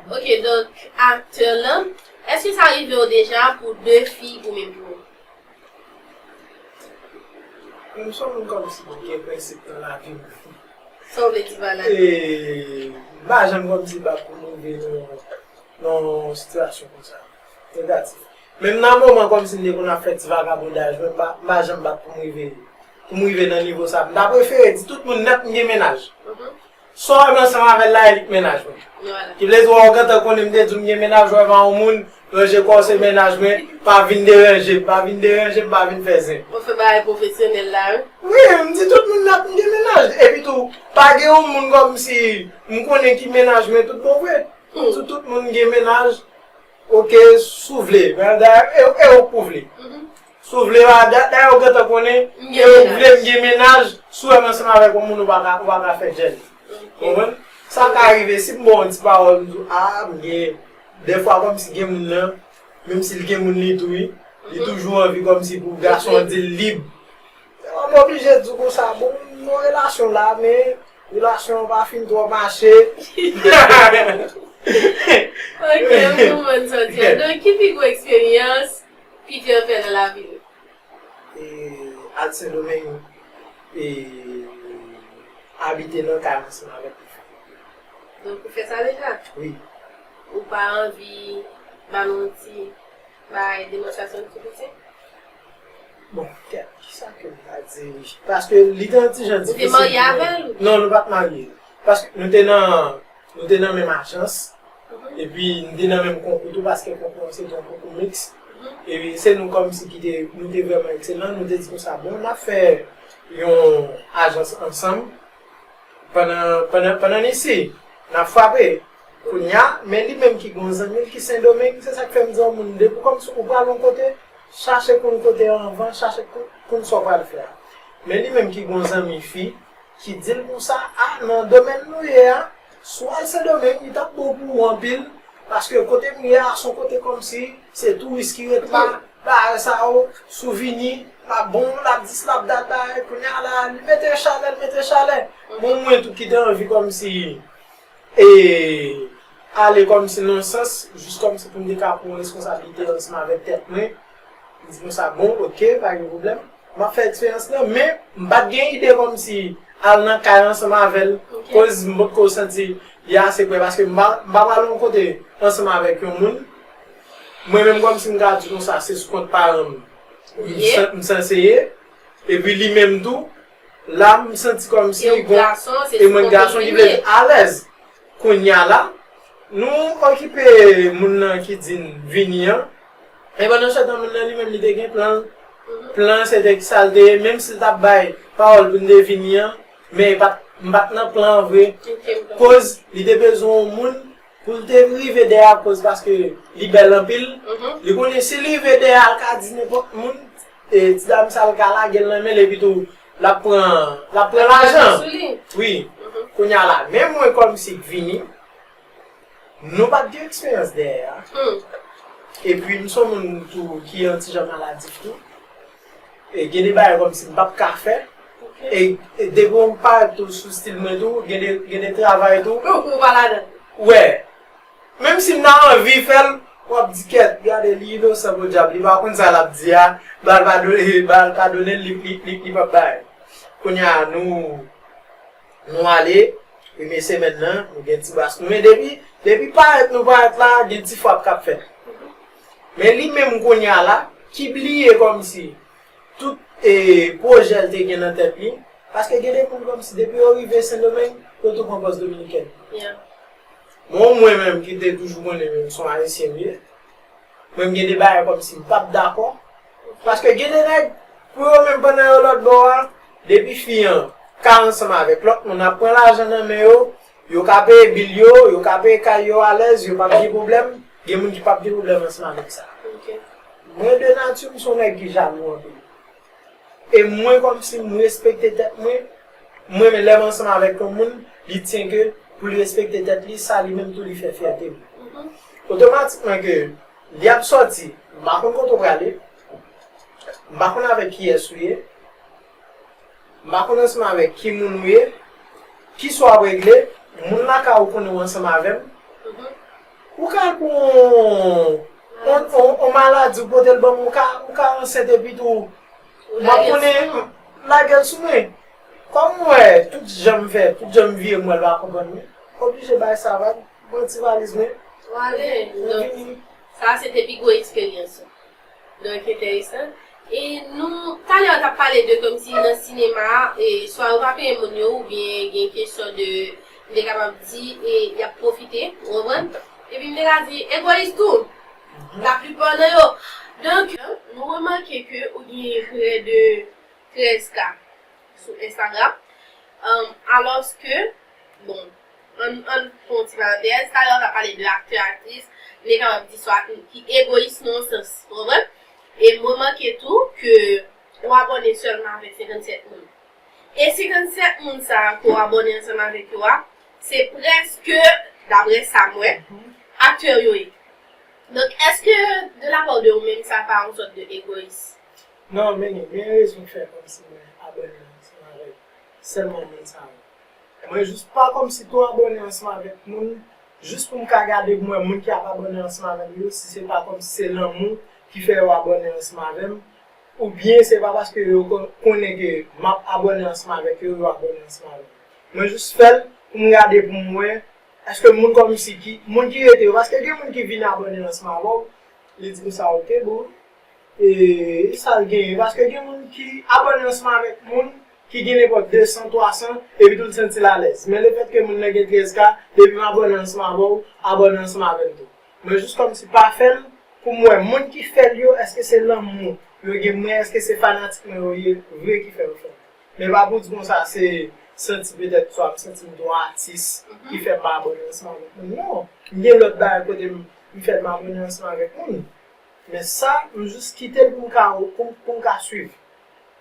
Ok, donk, aktè lan, èske sa rive w deja pou de fi ou menm pou ou? Mwen se yon moun kòmsi ki gen prensip nan lavi m. Sa w vle di pa la? E m pa janm kòmsi bat pou m rive nan nan yon sitiyasyon konsa. Negatif. Menm nan moman kòmsi m te konn ap fè ti vagabondaj mwen, m pa, m pa janm bat pou m rive, pou m rive nan nivo sa. M ta prefere di tout moun nèt m gen mennaj. Sa w wè m ansanm avè l la, e li k mennaj mwen. Ki vle di w wè w gentan konnen m te di w m gen mennaj, w wè m a yon moun, ranje kò w se mennaj mwen, pa vin deranje m, pa vin deranje m, pa vin fè zen. Ou fè bagay pwofesyonèl la, wi. Wi, m di tout moun nèt m gen mennaj. Epi tou, pa gen yon moun kòmsi m konnen ki mennaj mwen tout bon vre. Sou tout moun gen mennaj, oke, si w vle. Dayè, e ou k pou vle. Si w vle, dayè ou gentan konnen, e ou k vle m gen mennaj, si w wè m ansanm avèk yon moun ou pa ka, ou pa ka fè djèl. Konprann? Sa ka rive, si m ba w yon ti pawòl, m di w, a, m gen, dèfwa kòmsi gen moun nan, menm si l gen moun li tou, wi, li toujou anvi kòmsi pou gason an di l lib. M oblije di w konsa, bon, m nan relasyon la, men relasyon an pa fin twò mache. Ok, m konprann sa w di a. Donk, ki pi gwo eksperyans Peter fè nan lavi l? E, al Sendomeng, e, abite nan kay ansanm avèk yon fanm. Donk, ou fè sa deja? Wi. Ou pa anvi ba nou yon ti bay demonstrasyon tou piti? Bon, kèt, kisa ke m ka di? Paske li te yon ti jan difisil. Ou te marye avè l? Non, nou pa t marye. Paske nou te nan, nou te nan menm ajans. Epi nou te nan menm konkou tou, paske konkou an se te yon konkou miks. Epi se nou kòmsi ki te, nou te vrèman ekselan. Nou te di konsa, bon, n ap fè yon ajans ansanm. Pandan, pandan, pandan n isi, n ap frape. Kounye a, men li menm ki gen yon zanmi l ki Sendomeng, se sa k fè m di yon moun, depi kòmsi ou pral yon kote, chache konn kote a anvan, chache konn, konn sa w pral fè a. Men li menm ki gen yon zanmi fi, ki di l konsa, a, nan domèn nou ye a, si w al Sendomeng, li t ap bon pou ou anpil, paske kote m ye a, se yon kote kòmsi, se touris ki ret la, bagay sa yo, si w vini, l ap bon, l ap dis, l ap dat bagay, kounye a la, li mete chalè, l mete chalè. Bon, mwen tou ki te anvi kòmsi, e, ale kòmsi nan sans, jis kòmsi pou m te ka pran yon responsablite ansanm avèk tèt mwen. M di konsa, bon, oke, pa gen pwoblèm. M ap fè eksperyans lan, men m pa t gen ide kòmsi al nan kay ansanm avè l, koz m potko santi li ase prè, paske m pa, m pa pral yon kote ansanm avèk yon moun. Mwen menm kòmsi m ka di konsa, se sou kont paran m m sanse ye. Epi li menm tou, la m santi kòmsi e mwen gason ki vle di alèz. Kounye a la, nou okipe moun nan ki di n vini an. Men pandan se tan moun nan li menm li te gen plan. Plan se te sa l te ye, menm si l t ap bay pawòl pou n te vini an, men e pa t, m pa t nan plan an vre. Koz li te bezwen yon moun pou l te rive dèyè akoz paske li bèl anpil. Li konnen si li rive dèyè a l ka di nenpòt moun, e, ti dam sa l ka lage l nan men l epi tou l ap pran, l ap pran lajan. Wi. Kounye a la, men mwen kòmsi k vini, nou pa t gen eksperyans dèyè a. Epi m se yon moun tou ki yon ti jan maladif tou. E gen de bagay kòmsi m p ap ka fè. E, e depi w parèt tou sou stil mwen tou, gen de, gen de travay tou. Ou pa ladan. Wè. Menm si m ta anvi fè l, w ap di kèt, gade li inosan podyab, li pa konn sa l ap di a, ba l padone, ba l padone l, li, li, li, li p ap bay. Kounye a nou, nou ale, premye semèn nan, nou gen ti bas nou, men depi, depi parèt nou parèt la, gen ti frap k ap fèt. Men li menm kounye a la, ki bliye kòmsi tout, e, pwojè l te gen nan tèt li, paske gen de moun kòmsi depi yo rive Sendomeng, yo tou pran pòz dominikèn. Bon, mwen menm ki te toujou konnen menm se yon ayisyen m ye, mwen m gen de bagay kòmsi m p ap dakò. Paske gen de nèg, pou yo menm pandan yo lòt bò a, depi fi an ka ansanm avèk lòt moun ap pran lajan nan men yo, yo ka peye bil yo, yo ka peye kay yo alèz, yo p ap gen pwoblèm, gen moun ki p ap gen pwoblèm ansanm avèk sa. Mwen de nati m se yon nèg ki jalou anpil. E mwen kòmsi m respekte tèt mwen, mwen menm lè m ansanm avèk yon moun, li tyen ke pou l respekte tèt li, sa li menm tou li fè fyète m. Otomatikman ke li ap sòti, M pa konn kote w prale. M pa konn avèk kiyès ou ye. M pa konn ansanm avèk ki moun ou ye. Kisa w ap regle. Moun lakay ou konnen w ansanm avè m. Ou ka al pou yon, yon, yon, yon maladi ou pote l ban m, ou ka, ou ka ansent epi tou. M ap konnen lage l sou mwen. Kòm m wè, tout jan m fè, tout jan m vire m wè l pa konprann mwen. Oblije bay sa vag, pran ti valiz mwen. Ou ale. Donk, sa se te pi gwo eksperyans ou. Donk, enteresan. E nou, talè, w t ap pale de kòmsi nan sinema a, e swa yo pa peye moun yo, oubyen gen kesyon de, m te kapab di, e y ap pwofite, ou konprann? Epi m te ka di, egoyis tou. Laplipa nan yo. Donk, nou remake ke ou gen prè de trèz ka sou Instagram. Um, alòske, bon, ann, ann fè yon ti parantèz, talè w t ap pale de aktè, aktris, m te kapab di swa ki egoyis nan yon sans, ou konprann? E m remake tou ke ou abòne sèlman avèk senkannsèt moun. E senkannsèt moun sa a ke w abòne ansanm avèk yo a, se prèske, daprè sa m wè, aktè yo ye. Donk, èske de la part de ou menm, sa pa yon sòt de egoyis? Non, men, men rezon k fè kòmsi mwen abòne ansanm avèk sèlman moun sa yo. Mwen jis pa kòmsi tou abòne ansanm avèk moun, jis pou m ka gade pou m wè moun ki ap abòne ansanm avèk yo, si se pa kòmsi se lanmou ki fè yo abòne ansanm avè m, oubyen se pa paske yo kon-, konnen ke m ap abòne ansanm avèk yo, yo abòne ansanm avè m. Mwen jis fè l pou m gade pou m wè, èske moun kòmsi ki, moun ki rete yo, paske gen moun ki vin abòne ansanm avè w, li di m sa, oke, bon, e sa l genyen. Paske gen moun ki abòne ansanm avèk moun ki gen nenpòt de san, twa san, epi tou l santi l alèz. Men lefètke moun nan gen trèz ka, depi m abòne ansanm avè w, abòne ansanm avè m tou. Mwen jis kòmsi pa fè l pou m wè moun ki fè l yo, èske se lanmou yo gen mwen, èske se fanatik mwen yo ye vre ki fè yo fè l. Men pa pou di konsa se santi petèt swa m santi m twò atis ki fè m pa abòne ansanm avèk moun. Non, m gen lòt bagay kote m, m fè m abòne ansanm avèk moun. Men sa, m jis kite l pou m ka, pou, pou m ka swiv.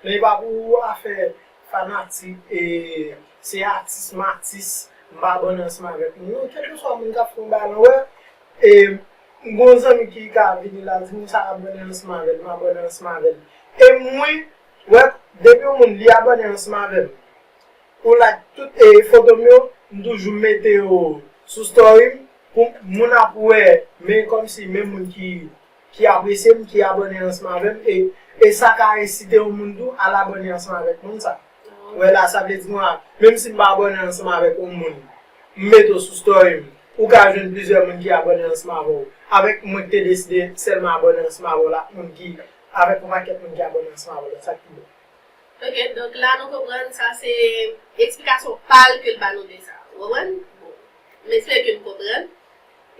Men e pa pou afè fanatik, e se atis, m atis, m pa abòne ansanm avèk moun. Non, kèlkeswa moun k ap fè yon bagay lan wè, e m gon zanmi ki ka vini la, di m sa abòne ansanm avè l, m abòne ansanm avè l. E mwen, wè, depi yon moun li abòne ansanm avè m, ou like tout, e, foto m yo, m toujou mete yo sou story m, pou moun ap wè, men kòmsi, men moun ki, ki apresye m, ki abòne ansanm avè m, e, e sa ka ensite yon moun tou al abòne ansanm avèk moun sa. Wè la, sa vle di mwen, menm si m pa abòne ansanm avèk yon moun, m mete w sou story m, ou ka jwenn plizyè moun ki abòne ansanm avè w. Avèk mwen ki te deside sèlman abòne ansanm avè w la, moun ki, avèk yon pakèt moun ki abòne ansanm avè w la, sa ki bon. Ok, donk la nou konprann sa se eksplikasyon pa l ke l ba nou de sa. Ou konprann? Bon, m espere ke n konprann.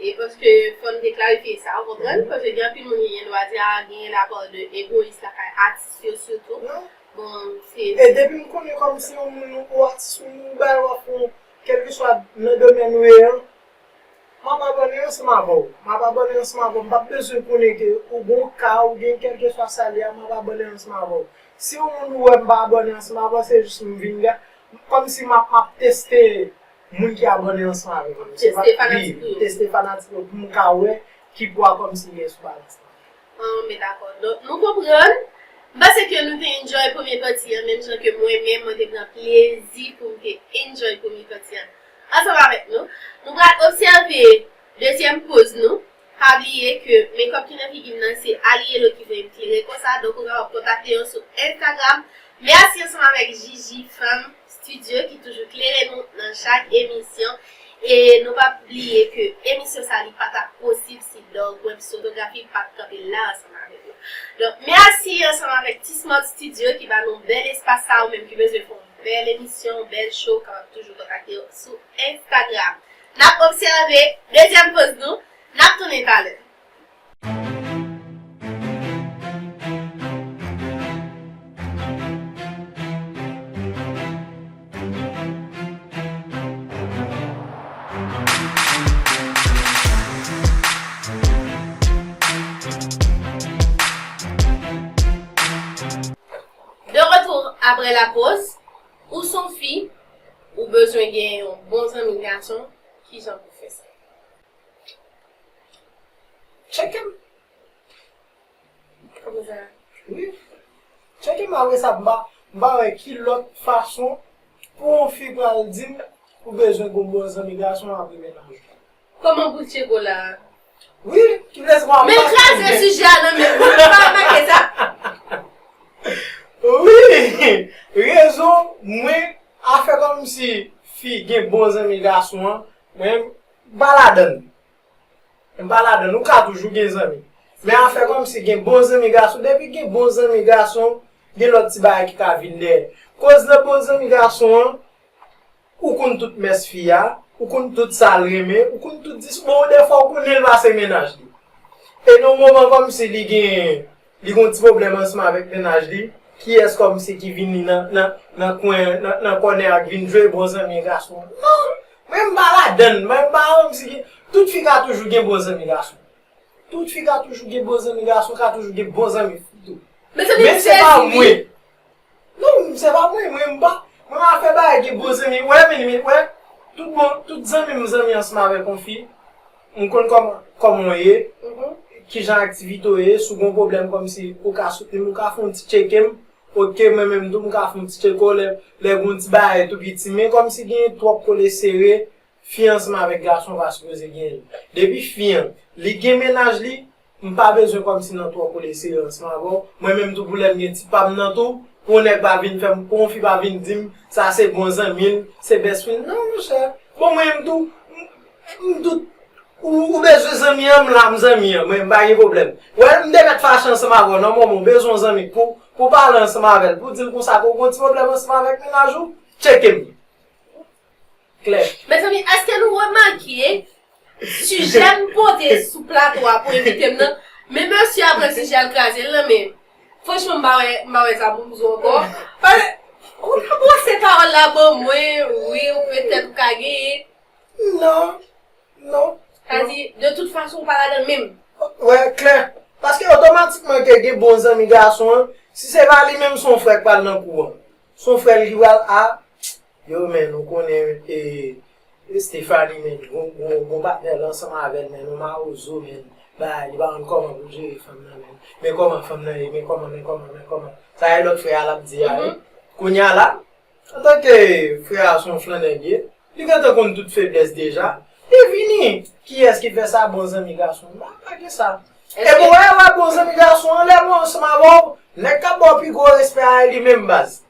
E paske fò n te klarifye sa, ou konprann? Paske gen anpil moun ki gen dwa di, a, gen la part de egoyis lakay atis yo sitou. Bon, se E depi m konnen kòmsi yon moun ou atis ou bay w ap fè yon, kèlkeswa nan domèn ou ye an, m ap abòne ansanm avè w. M ap abòne ansanm avè w. M p ap bezwen konnen ke ou gon ka, ou gen kèlkeswa sa l ye a, m ap abòne ansanm avè w. Si yon moun ou wè m pa abòne ansanm avè w, se jis m vin ga-, kòmsi m ap, m ap teste moun ki abòne ansanm avè m. Se pa, wi, teste fanatik yo pou m ka wè ki pwa kòmsi gen sou balans lan. An, men dakò. Donk, nou konprann. M panse ke nou te enjoy premye pati an, menm jan ke mwen menm, mwen te pran plezi pou m te enjoy premye pati an ansanm avèk nou. Nou pral obsève dezyèm poz nou. Pa bliye ke makeup ki nan figi m nan se Ali Hello ki voye m klere konsa. Donk, ou kapab kontakte yo sou Instagram. Mèsi ansanm avèk Gigi Femme Studio ki toujou klere nou nan chak emisyon. E nou p ap bliye ke emisyon sa li pa t ap posib si Dog Webs Fotografi pa t kanpe la ansanm avèk nou. Donk, mèsi ansanm avèk T-Smart Studio ki ba nou bèl espas sa, ou menm ki bezwen fè yon bèl emisyon, yon bèl show, ou kapab toujou kontakte yo sou Instagram. N ap obsève dezyèm poz nou, n ap tounen talè. De retour après la pause, ou se yon fi, ou bezwen gen yon bon zanmi gason, kijan pou fè sa? Tcheke m. Kòman sa? Wi. Tcheke m apre sa, m pa, m pa wè ki lòt fason pou yon fi pral di m ou bezwen gen yon bon zanmi gason apre mennaj ou. Kòman pou l tcheke w la? Wi, ki vle se pa. Men l kraze sijè a nan men m, mwen pa remake sa. Wi, rezon mwen, afè kòmsi fi gen bon zanmi gason an, mwen m pa ladann. M pa ladann, ou ka toujou gen zanmi. Men afè kòmsi gen bon zanmi gason, depi gen bon zanmi gason, gen lòt ti bagay ki ka vin dèyè. Koz nan bon zanmi gason an, ou konn tout mès fi a, ou konn tout sa l renmen, ou konn tout dis, bon, dèfwa ou konnen l pase mennaj li. E nan moman kòmsi li gen, li gon ti pwoblèm ansanm avèk mennaj li, kiyès kòmsi ki vini nan, nan, nan kwen, nan, nan kònè a k vin jwe bon zanmi gason? Non, mwen m pa ladann, mwen m pa kòmsi gen, tout fi ka toujou gen bon zanmi gason. Tout fi ka toujou gen bon zanmi gason, ka toujou gen bon zanmi fi tou. Men se pa mwen. Non, se pa mwen, mwen m pa. Mwen afè bagay gen bon zanmi. Wè, men, men, wè. Tout bon, tout zanmi m zanmi ansanm avèk yon fi. M konn kòman, kòman w ye. Kijan aktivite w ye, si w gen yon pwoblèm kòmsi ou ka soutni m, ou ka fè yon ti tcheke m. Oke, mwen menm tou, m ka fè yon ti tcheke w lè, lè gen yon ti bagay tou piti. Men kòmsi gen twòp kole sere, fi ansanm avèk gason pa sipoze gen li. Depi fi an, li gen mennaj li, m pa bezwen kòmsi nan twò kole sere ansanm avè w. Mwen menm tou pou lè m gen ti pa m nan tou, pou yon nèg pa vin fè m, pou yon fi pa vin di m, sa se bon zanmi l, se best friend. Non, monchè. Bon, mwen menm tou, m, m tout, ou, ou bezwen zanmi an, m la, m zanmi an. Mwen, m pa gen pwoblèm. Wè, m te mèt fache ansanm avè w, nan moman w bezwen yon zanmi pou, pou pale ansanm avè l, pou di l konsa ke w gen yon ti pwoblèm ansanm avèk mennaj ou, tcheke m. Klè. Mezanmi, èske nou remake sijè m pote sou plato a pou envite m nan? Men mesye a pran sijè a l kraze l nan men m. Franchman, m pa wè, m pa wè sa pou m di w ankò. Paske ou ta brose pawòl la ban mwen, wi, ou petèt ou ka genyen. Non. Non. Sa di, de tout fason, ou pa ladan menm. Wè, klè. Paske otomatikman ke gen bon zanmi gason an, si se pa li menm, se yon frè k pral nan kou an. Se yon frè l ki pral a, yo, men, nou konnen, e, Stephanie, men, gon, gon, gon patnè l ansanm avè l, men, yon mawozo, men, bay, li pa konn kòman pou l jere fanm nan, men. Men kòman fanm nan ye, men kòman, men kòman, men kòman. Sa e lòt frè a l ap di a, wi. Kounye a la, antanke frè a se yon flannè l ye, li gentan konn tout feblès deja. Li vini, kiyès ki fè sa? Bon zanmi gason. Ba, pa gen sa. E pou wè, wè bon zanmi gason an, lè l ansanm avè w, nèg k ap ba w pi gwo respè a, e li menm baz.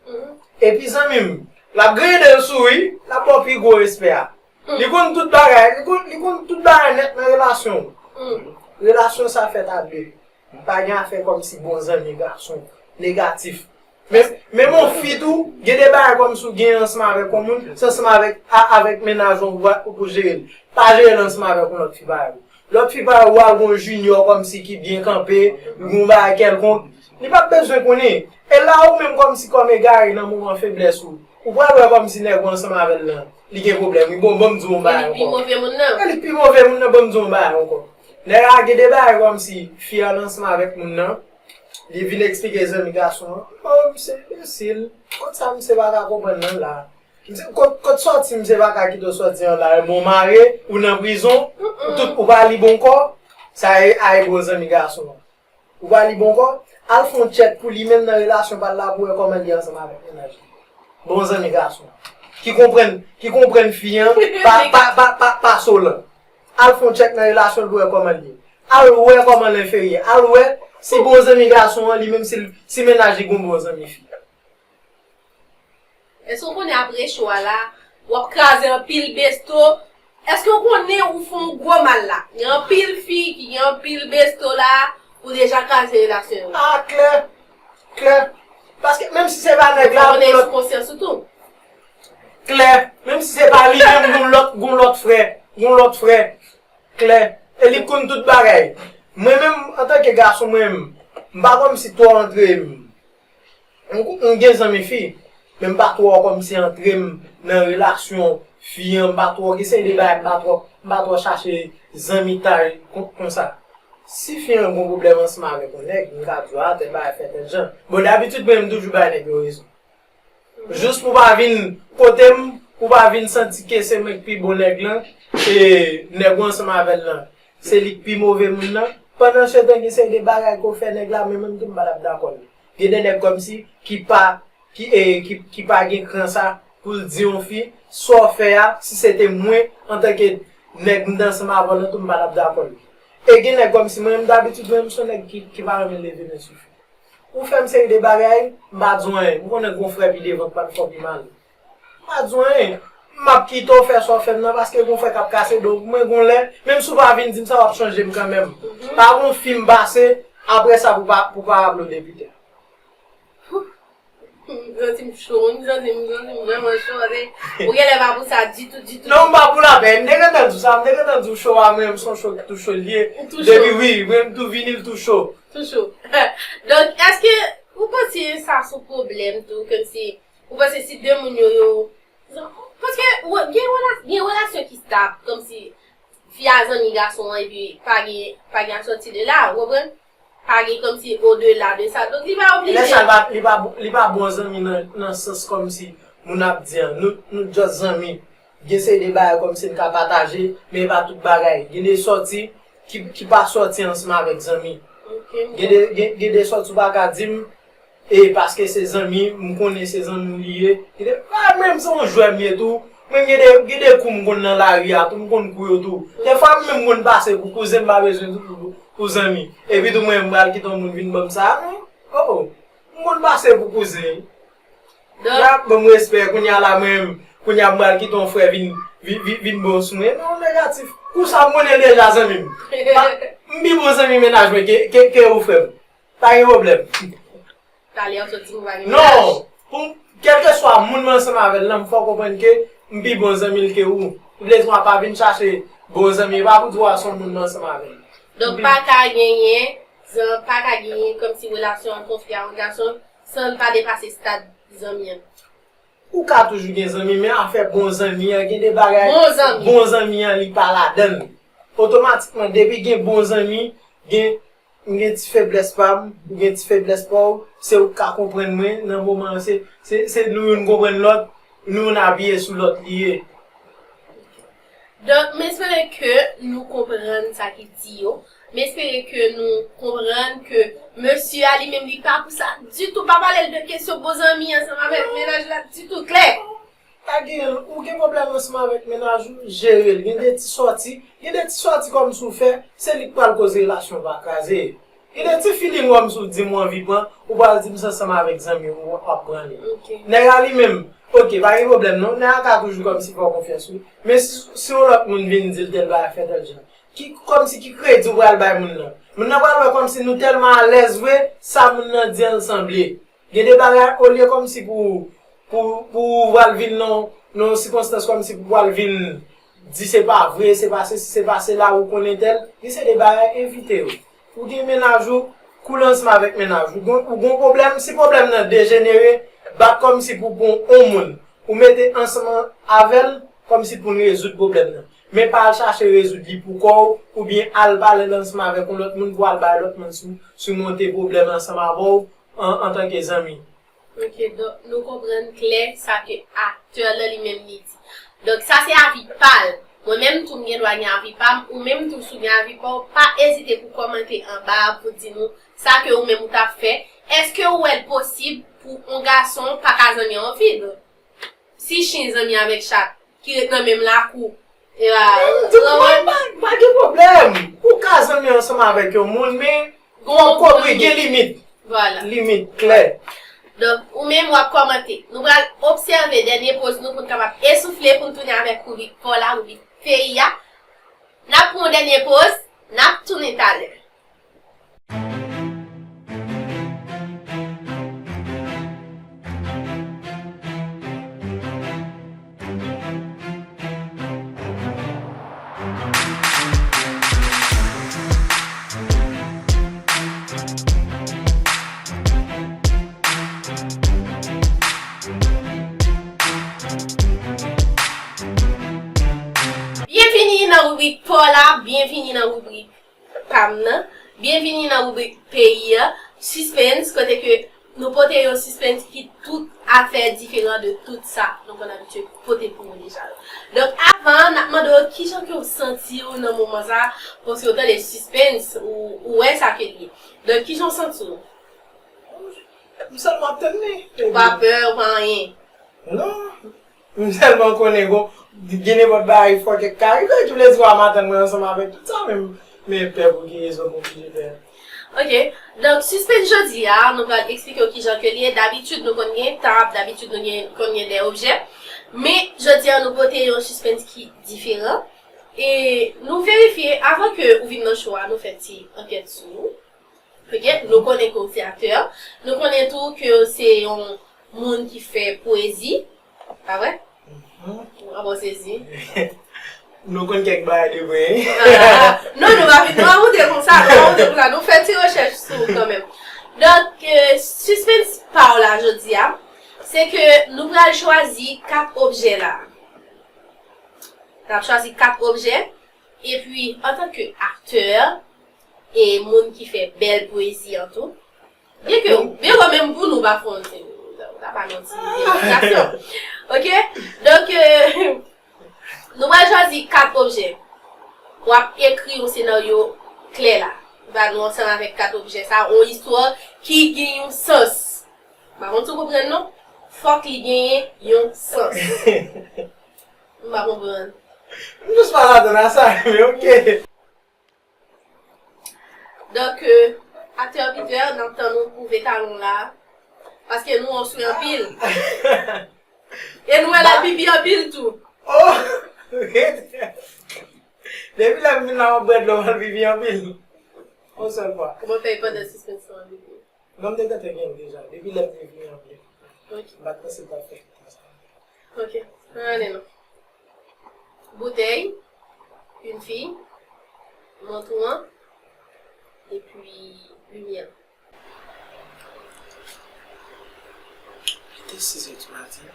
Epi zanmi m, l ap griyen de l sou wi, l ap ba w pi gwo respè a. Li konn tout bagay, li konn, li konn tout bagay nèt nan relasyon. Relasyon sa fèt a de. Pa gen afè kòmsi bon zanmi gason negatif. Men, men yon fi tou, gen de bagay kòmsi w gen ansanm avèk yon moun, se ansanm avèk, a, avèk mennaj ou pou, pou jere l. Pa jere l ansanm avèk yon lòt fi parèy ou. Lòt fi parèy ou a gon junior kòmsi ki byen kanpe, gon bagay kèlkonk. Li p ap bezwen konnen. E la ou menm kòmsi kòm egare nan moman feblès ou, ou pral wè kòmsi nèg ou ansanm avè l lan, li gen pwoblèm wi. Bon, ban m di w yon bagay ankò. E li pi move moun nan. E li pi move moun nan, ban m di w yon bagay ankò. Nèg la gen de bagay kòmsi fi a ansanm avèk moun nan, li vin eksplike zanmi gason an. Oh, misye enbesil. Kot sa misye pa ka konprann nan la? Kot, kot sòti misye pa ka kite w sòti an la, bon mare, ou nan prizon, tout ou pa lib ankò, sa e, a e bon zanmi gason an. Ou pa lib ankò, al fè yon tchèk pou li menm nan relasyon pa l la pou wè kòman li ansanm avèk mennaj li. Bon zanmi gason an. Ki konprann, ki konprann fi an, pa, pa, pa, pa, pa so lan. Al fè yon tchèk nan relasyon l pou wè kòman l ye. Al wè kòman l enferyè. Al wè si bon zanmi gason an, li menm si, si mennaj li gon bon zanmi fi. Èske w konnen apre cho a la, w ap kraze anpil besto? Èske w konnen ou fè yon gwo mal la? Gen anpil fi ki gen anpil besto la, ou deja kraze relasyon yo. Ah, klè. Klè. Paske menm si se pa nèg la, gon lòt. Konsyans ou tou. Klè. Menm si se pa li menm, gon lòt, gon lòt frè. Gon lòt frè. Klè. E li konn tout bagay. Mwen menm, antanke gason, mwen menm, m pa kòmsi twò antre m. M, m gen zanmi fi, men m pa twò kòmsi antre m nan relasyon fi an, m pa twò gen seri de bagay, m pa twò, m pa twò chache zanmitay kon, konsa. Si fi an gon pwoblèm ansanm avèk yon nèg, m ka di w a, tèl bagay fè tèl jan. Bon, dabitid, mwen, m toujou bay nèg yo rezon. Jis pou pa vin kote m, pou pa vin santi ke se mwen k pi bon nèg lan, e nèg ou ansanm avè l lan, se li k pi move moun nan. Pandan se tan, gen seri de bagay ke w fè nèg la, men menm tou m pa t ap dakò l. Gen de nèg kòmsi ki pa, ki, e, ki, ki pa gen kran sa pou l di yon fi, sa w fè a, si se te mwen, antanke nèg m te ansanm avè w lan tou, m pa t ap dakò l. E gen nèg kòmsi mwen menm, dabitid, mwen menm, se yon nèg ki, ki pa renmen leve men sou fi. Ou fè m seri de bagay, m pa di w anyen. M konnen gon frè pi devan k pral fè w pi mal. M pa di w anyen. M ap kite w fè sa w fè m nan, paske gon frè k ap kase do pou mwen, gon lè, menm si w pa vin di m sa, w ap chanje m kanmenm. Pa gon fi m pase, apre sa pou pa, pou pa raple w depi tè. M santi m cho, m santi m, m santi m vrèman cho, paske ou genlè pa pou sa ditou, ditou. Non, m pa pou lapè. M te gentan di w sa, m te gentan di w cho a, mwen menm, se yon cho ki tou cho l ye. Ou tou cho. Depi wi, mwen menm tou vini, l tou cho. Tou cho. Donk, èske ou panse sa se yon pwoblèm tou, kòmsi, ou panse si de moun yo, yo, paske gen rela-, gen relasyon ki stab, kòmsi fi a zanmi gason an, epi pa gen, pa gen asòti de la, ou konprann? Pa gen kòmsi odela de sa. Donk, li pa oblije. Lè sa, li pa, li pa, li pa bon zanmi nan, nan sans kòmsi moun ap di an. Nou, nou just zanmi. Gen seri de bagay kòmsi n ka pataje, men e pa tout bagay. Gen de sòti ki, ki pa sòti ansanm avèk zanmi. Gen de, gen, gen de sòti ou pa ka di m, e paske se zanmi, m konnen se zanmi w li ye. Gen de, pa menm se yon jwè m ye tou. Mwen gen de, gen de kou m konn nan lari a tou, m konn kou yo tou. Dèfwa m menm konn pase pou kouzen, m pa bezwen di pou, pou zanmi. Epi tou mwen, m pral kite yon moun vin ban m sa, non? Oh, oh. M konn pase pou kouzen. Donk, y ap ban m respè, kounye a la mwen menm, kounye a m pral kite yon frè vin, vin, vin, vin bon sou mwen. Non, negatif. Kou sa m konnen l deja zanmi m. M pi bon zanmi mennaj mwen ke, ke, ke ou frè m. Pa gen pwoblèm. Talè a w sot di m ou pa gen mennaj. Non! Pou, kèlkeswa moun m ansanm avè l lan, m fè w konprann ke m pi bon zanmi l ke ou. Vle di w pa vin chache bon zanmi, e pa pou di w a se yon moun m ansanm avè l. Donk, pa ka genyen, zan, pa ka genyen kòmsi relasyon ant yon fi a yon gason san l pa depase stad zanmi an. Ou ka toujou gen zanmi, men afè bon zanmi an, gen de bagay bon zanmi an li pa ladan l. Otomatikman, depi gen bon zanmi, gen M gen ti feblès pa m, ou gen ti feblès pa w, se ou k ka konprann mwen nan moman an, se, se, se nou youn konprann lòt, nou youn apiye sou lòt li ye. Donk, m espere ke nou konprann sa ki di yo. M espere ke nou konprann ke mesye a li menm li pa pou sa ditou, pa pale l de kesyon bon zanmi ansanm avèk mennaj la ditou, klè. Pa gen, ou gen pwoblèm ansanm avèk mennaj ou, jere l. Gen de ti sòti, gen de ti sòti kòmsi w fè, se li k pral koz relasyon w pa kraze. Gen de ti feeling kòmsi w di m w anvi pran, ou pral di m se ansanm avèk zanmi w w ap pran li. Nèg la li menm, oke, pa gen pwoblèm non, nèg la ka toujou kòmsi fè w konfyans wi. Men si, si yon lòt moun vin di l tèl bagay, fè tèl jan. Ki, kòmsi ki kredi w pral bay moun nan? Moun nan pral wè kòmsi nou tèlman alèz vre, sa moun nan di an l sanble. Gen de bagay, olye kòmsi pou, pou, pou ou pral vin nan, nan yon sikonstans kòmsi pou pral vin di se pa vre, se pa sesi, se pa sela, ou konnen tèl, gen se de bagay, evite yo. Ou gen mennaj ou, koule ansanm avèk mennaj ou. Ou gon, ou gon pwoblèm, si pwoblèm nan dejenere, bat kòmsi pou pran yon moun. Ou mete ansanm avè l, kòmsi pou n rezoud pwoblèm nan. Men pa al chache rezoud li pou kò w, oubyen al pale l ansanm avèk yon lòt moun pou al bay lòt moun sou, simonte pwoblèm ansanm avè w an, antanke zanmi. Ok, donk, nou konprann klè sa ke aktè lan li menm li di. Donk, sa se avi pa l. Mwen menm tou m gen dwa gen avi pa m, ou menm tou si w gen avi pa w, pa ezite pou kòmante anba a pou di nou sa ke ou menm ou t ap fè. Èske ou wè l posib pou yon gason pa ka zanmi yon fi? Si chen zanmi avèk chat ki ret nan menm lakou, e pa, ou konprann? Pa gen pwoblèm. Ou ka zanmi ansanm avèk yon moun, men fò w konnen gen limit. Vwala. Limit klè. Donk, ou menm w ap kòmante. Nou pral obsève dènye poz nou pou n kapab esoufle pou n tounen avèk ribrik pa w la, ribrik peyi a. N ap pran yon dènye poz, n ap tounen talè. Byenvini nan ribrik pa w la, byenvini nan ribrik pa m nan. Byenvini nan ribrik peyi a, Suspense, kote ke nou pote yon suspense ki tout afè diferan de tout sa nou konn abitye pote pou ou deja yo. Donk, avan, n ap mande w kijan ke w santi w nan moman sa, paske w tande sispens, ou, ou wè sa ke l ye. Donk, kijan w santi w? M sèlman ap tann li. Ou pa pè, ou pa anyen? Non. M sèlman konnen gon, gen nenpòt bagay fò kèk ka rive, ki vle di w a m atann mwen ansanm avèk tout sa, men m, men pè pou ki rezon m oblije pè. Ok. Donk, sispens jodi a, nou pral eksplike w kijan ke l ye. Dabitid, nou konn gen tab, dabitid, nou gen, konn gen de objè. Men, jodi a, nou pote yon sispens ki diferan. E nou verifye, avan ke ou vin nan show a, nou fè ti ankèt sou ou. Ok, nou konnen ke w se aktè. Nou konnen tou ke w se yon moun ki fè pwezi. Pa vre? Mhm. Ou pa sezi? Nou konn kèk bagay de mwen. Ah, non, nou pa vin, nou pa monte konsa, nou pa monte konsa. Nou fè ti rechèch sou ou kanmenm. Donk, eh, sispens pa w la jodi a, se ke nou pral chwazi kat objè la. N ap chwazi kat objè, epi antanke aktè, e moun ki fè bèl pwezi an tou. Byen ke, byen ke menm pou nou pa fè yon ti, ta pa yon ti demonstrasyon. Ok? Donk, euh, nou pral chwazi kat objè. W ap ekri yon senaryo klè la. Ba nou ansanm avèk kat objè sa, yon istwa ki gen yon sans. M pa konn si w konprann non. Fòk li genyen yon sans. M pa konprann. M jis pa atann a sa, men ok. Donk, euh, aktè Peter, n ap tann ou pwouve talan w la. Paske nou wè w swe anpil. E nou wè l al pipi anpil tou. Oh! Depi lè m vin la, m ap bwè dlo, m al pipi anpil. Yon sèl fwa. Kòman fè e pandan sispens lan an pipi? Non, m te gentan gen l deja. Depi lè m te vini an vle. Ok. M pa t panse l t ap fè tout sa. Ok. Ann ale non. Boutèy, yon fi, mont ou an, epi limyè. Li te sis è di maten.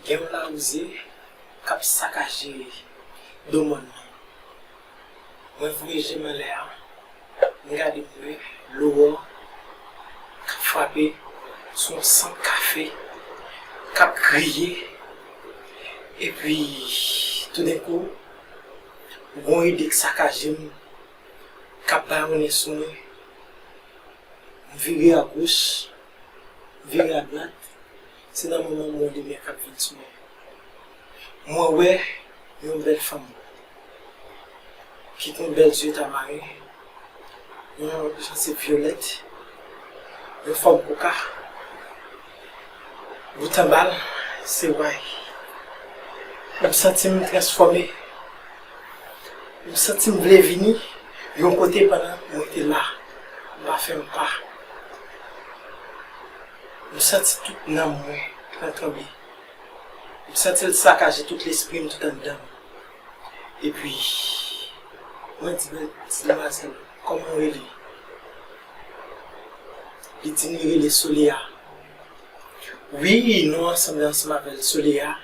Gen yon lawouze k ap sakaje do mòn nan. Mwen voye je m anlè a, m gade m wè lowò k ap frape sou yon sant kafe k ap griye. Epi, toudenkou, gon ide k sakaje m, k ap bayonnen sou mwen. M vire agoch, m vire adwat, se nan moman m wè limyè k ap vin sou mwen. Mwen wè yon bèl fanm ki gen bèl zye tamaren, yon jansib vyolèt, yon fòm koka. Bout anba l, se way. M santi m transfòme. M santi m vle vini yon kote pandan mwen te la. M pa fè yon pa. M santi tout nanm mwen pran tranble. M santi l sakaje tout lespri m, tout anndan m. Epi, mwen di, "Bèl ti demwazèl, kòman w rele?" Li di m li rele Soleya. Wi, non an sanble ansanm avè l, Soleya,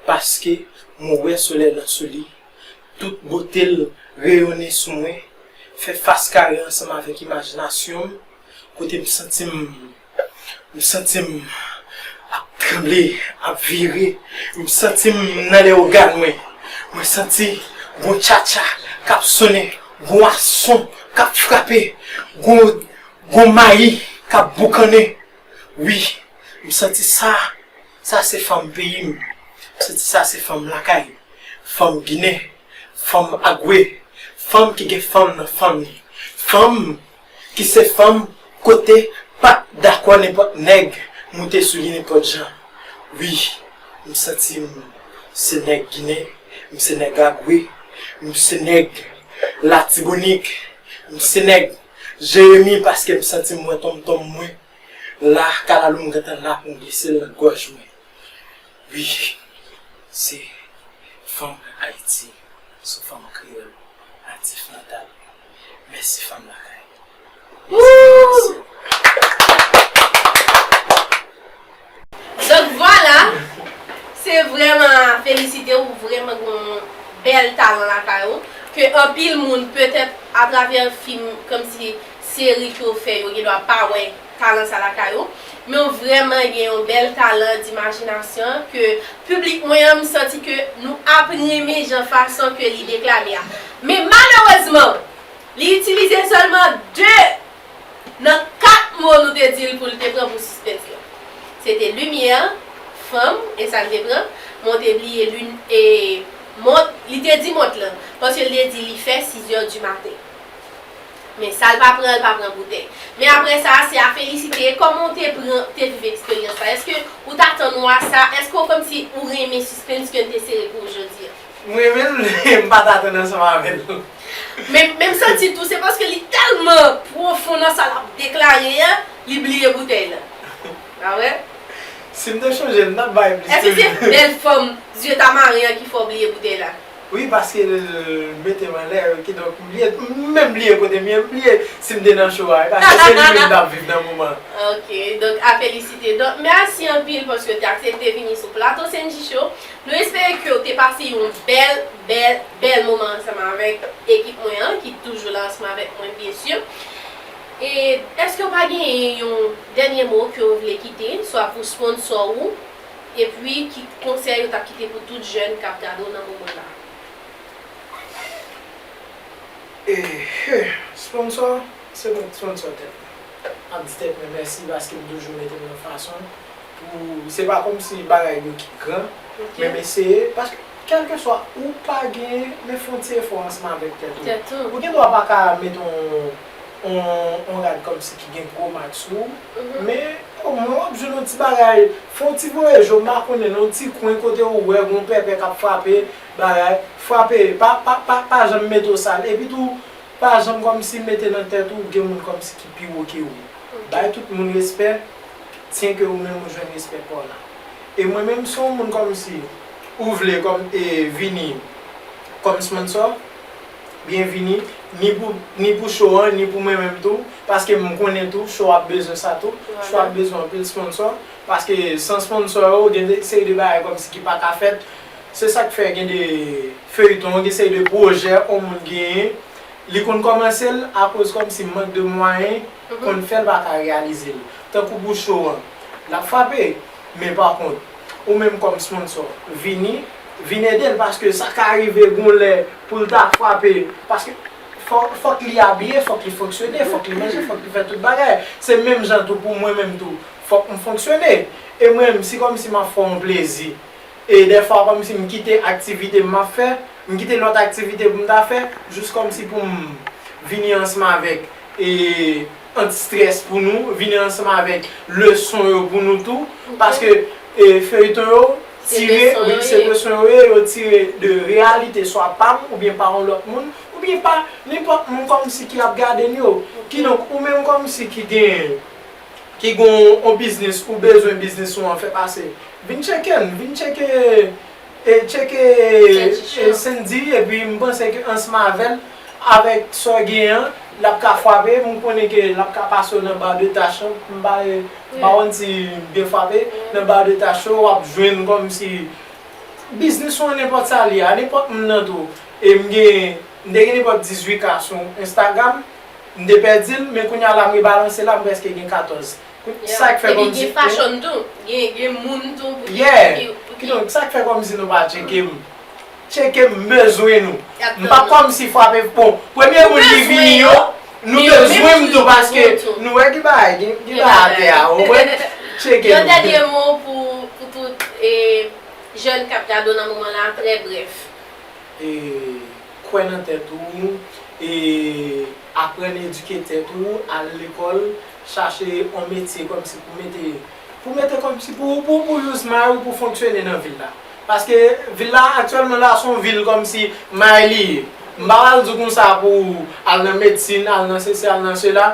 paske mwen wè solèy lan sou li, tout bote l reyonnen sou mwen, fè fas kare ansanm avèk imajinasyon m, kote m santi m, m santi m ap tranble, ap vire, m santi m nan lewogàn mwen, mwen santi gon tchatcha k ap sonnen, gon ason k ap frape, gon, gon mayi k ap boukannen. Wi, m santi sa, sa se fanm peyi m. M santi sa se fanm lakay. Fanm Ginen, fanm Agwe, fanm ki gen fanm nan fanm li. Fanm ki se fanm kote pa t dakò nenpòt nèg moute sou li nenpòt jan. Wi, m santi m se nèg Ginen, m se nèg Agwe, m se nèg Latibonit, m se nèg Jeremi paske m santi m wè tonmtonm mwen la, kalalou m gentan la pou m glise l nan gòj mwen. Wi, se fanm Ayiti, se fanm kreyòl, natif natal. Mèsi fanm lakay. Woo! Donk vwala, se vrèman felisite w, ou vrèman gen yon bèl talan lakay ou, ke anpil moun petèt atravè fim kòmsi seri ke w fè yo, gen dwa pa wè talan sa lakay ou. Men w vrèman gen yon bèl talan dimajinasyon ke piblik mwen an, m santi ke nou ap renmen jan fason ke li deklame a. Men malerezman, li itilize sèlman de nan kat mo nou te di l pou l te pran pou sispens lan. Se te limyè, fanm, e sa l te pran, men w te bliye lin, e mont, li te di mont lan, paske l te di li fè sizè di maten. Men sa l pa pran, l pa pran boutèy. Men apre sa, se a felisite. Kòman w te pran, te viv eksperyans sa? Èske ou t atann ou a sa? Èske w kòmsi ou renmen sispens ke n te sere pou ou jodi a? M renmen l, m pa t atann ansanm avè l. Men, men m santi tou, se paske li tèlman pwofon nan sa l ap deklare a, li bliye boutèy la. Pa vre? Si m te chonje l, m t ap bay plis toujou. Èske se bèl fanm, zye tamaren an ki fè w bliye boutèy la? Wi, paske l mete m anlè, kidonk m bliye, m menm bliye kote m ye, m bliye si m te nan cho a, paske se li menm m t ap viv nan moman an. Ok, donk a felisite. Donk, mèsi anpil paske w te aksepte vini sou plato Senji Show. Nou espere ke w te pase yon bèl, bèl, bèl moman ansanm avèk ekip mwen an, ki toujou la ansanm avèk mwen, byen si. E èske w pa genyen yon dènye mo ke w vle kite, swa pou sponsò ou, epi ki konsèy ou t ap kite pou tout jèn k ap gade w nan moman la? E, eh, sponsò, se mwen k sponsò tèt mwen. M ap di tèt mwen mèsi paske m toujou mete m nan fason pou, se pa kòmsi bagay yo ki gran, men m eseye, paske kèlkeswa ou pa genyen, men fè yon ti efò ansanm avèk tèt ou. Ou gen dwa pa ka mete yon, yon, yon rad kòmsi ki gen gwo mak sou ou, men omwen w ap jwenn yon ti bagay, fè yon ti voye je w, m pa konnen, nan yon ti kwen kote ou wè gon pèpè k ap frape, bagay, frape, pa, pa, pa, pa janm mete w sal. Epi tou, pa janm kòmsi mete nan tèt ou gen moun kòmsi ki pi wo ke ou. Bay tout moun respè, tyen ke ou menm ou jwenn respè pa w la. E mwen menm, si yon moun kòmsi ou vle kòm, e, vini kòm sponsò, byenvini, ni pou, ni pou show an, ni pou mwen menm tou, paske m konnen tou, show ap bezwen sa tou, show ap bezwen anpil sponsò, paske san sponsò yo, gen de seri de bagay kòmsi ki pa ka fèt. Se sa k fè gen de feyton, gen seri de pwojè yon moun genyen, li konn kòmanse l akoz kòmsi mank de mwayen konn fè l pa ka reyalize l. Tankou pou show an, l ap frape, men pa kont, ou menm kòm sponsò, vini, vin ede l, paske sa ka rive gon lè pou l ta frape, paske fò, fòk li abiye, fòk li fonksyone, fòk li manje, fòk li fè tout bagay. Se menm jan tou pou mwen menm tou, fòk m fonksyone. E mwen menm, si kòmsi m ap fè yon plezi, e dèfwa, kòmsi m kite aktivite m ap fè, m kite lòt aktivite pou m ta fè, jis kòmsi pou m vini ansanm avèk, e, antistrès pou nou, vini ansanm avèk leson yo pou nou tou, paske, e, feyton yo tire, wi, se leson yo ye, yo tire de reyalite swa pa m, oubyen pa yon lòt moun, oubyen pa nenpòt moun kòmsi ki ap gade n yo. Kidonk, ou menm kòmsi ki gen ki gon yon biznis ou bezwen biznis ou an fè pase, vin tcheke n, vin tcheke, e, tcheke, e, Sendy, epi m panse ke ansanm avè l, avèk sa w genyen an, l ap ka frape, m konnen ke l ap ka pase w nan bar de tach lan, m pa, m pa konn si m byen frape, nan bar de tach yo, w ap jwenn kòmsi biznis ou an nenpòt sa l ye a, nenpòt moun nan tou. E m gen, m te gen nenpòt dizuit K sou Instagram, m te pèdi l, men kounye a la m rebalanse la, m prèske gen katòz. Sa k fè kòmsi gen fashion tou, gen, gen moun tou pou ki, yeah, pou ki, pou ki. Kidonk, sa k fè kòmsi nou pa tcheke m. Tcheke m, m bezwen nou. M p ap kòmsi frape, bon, premye moun ki vini yo, nou bezwen m tou, paske nou wè ki bagay, gen, gen bagay atè a, ou konprann? Tcheke m. Yon dènye mo pou, pou tout, e, jèn k ap gade w nan moman la, trè brèf. E, kwè nan tèt ou, e, aprann edike tèt ou, al lekòl, chache yon metye kòmsi pou mete, pou mete kòmsi pou, pou, pou use may ou pou fonksyone nan vil la. Paske vil la aktyèlman la se yon vil kòmsi may li ye. M pa pral di w konsa pou al nan medsin, al nan sesi, al nan sela.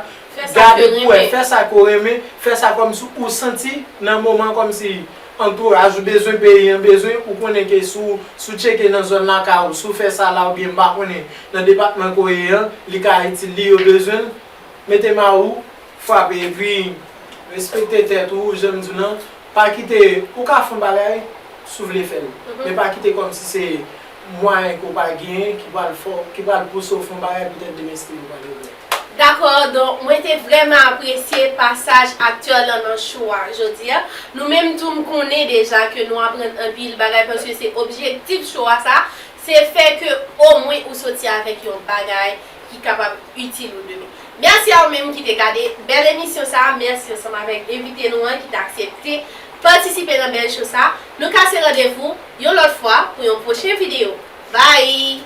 Gade pou wè, fè sa ke w renmen, fè sa kòmsi ou santi nan moman kòmsi antouraj ou bezwen, peyi an bezwen, ou konnen ke si w, si w tcheke nan zòn lakay ou, si w fè sa la oubyen m pa konnen, nan depatman ke w ye an, li ka itil li, yo bezwen l, mete may ou, frape, epi respekte tèt ou, jan m di w lan, pa kite, ou ka fè yon bagay, si w vle fè l, men pa kite kòmsi se mwayen ke w pa genyen ki pral fè w, ki pral pouse w fè yon bagay, petèt demen si Bondye vle. Dakò, donk mwen te vrèman apresye pasaj aktè lan nan show a jodi a. Nou menm tou m konnen deja ke nou aprann anpil bagay paske se objektif show a sa, se fè ke omwen ou soti avèk yon bagay ki kapab itil ou demen. Mèsi a ou menm ki te gade bèl emisyon sa, mèsi ansanm avèk envite nou an ki te aksepte patisipe nan bèl show sa. Nou kase randevou yon lòt fwa pou yon pwochen videyo. Bye!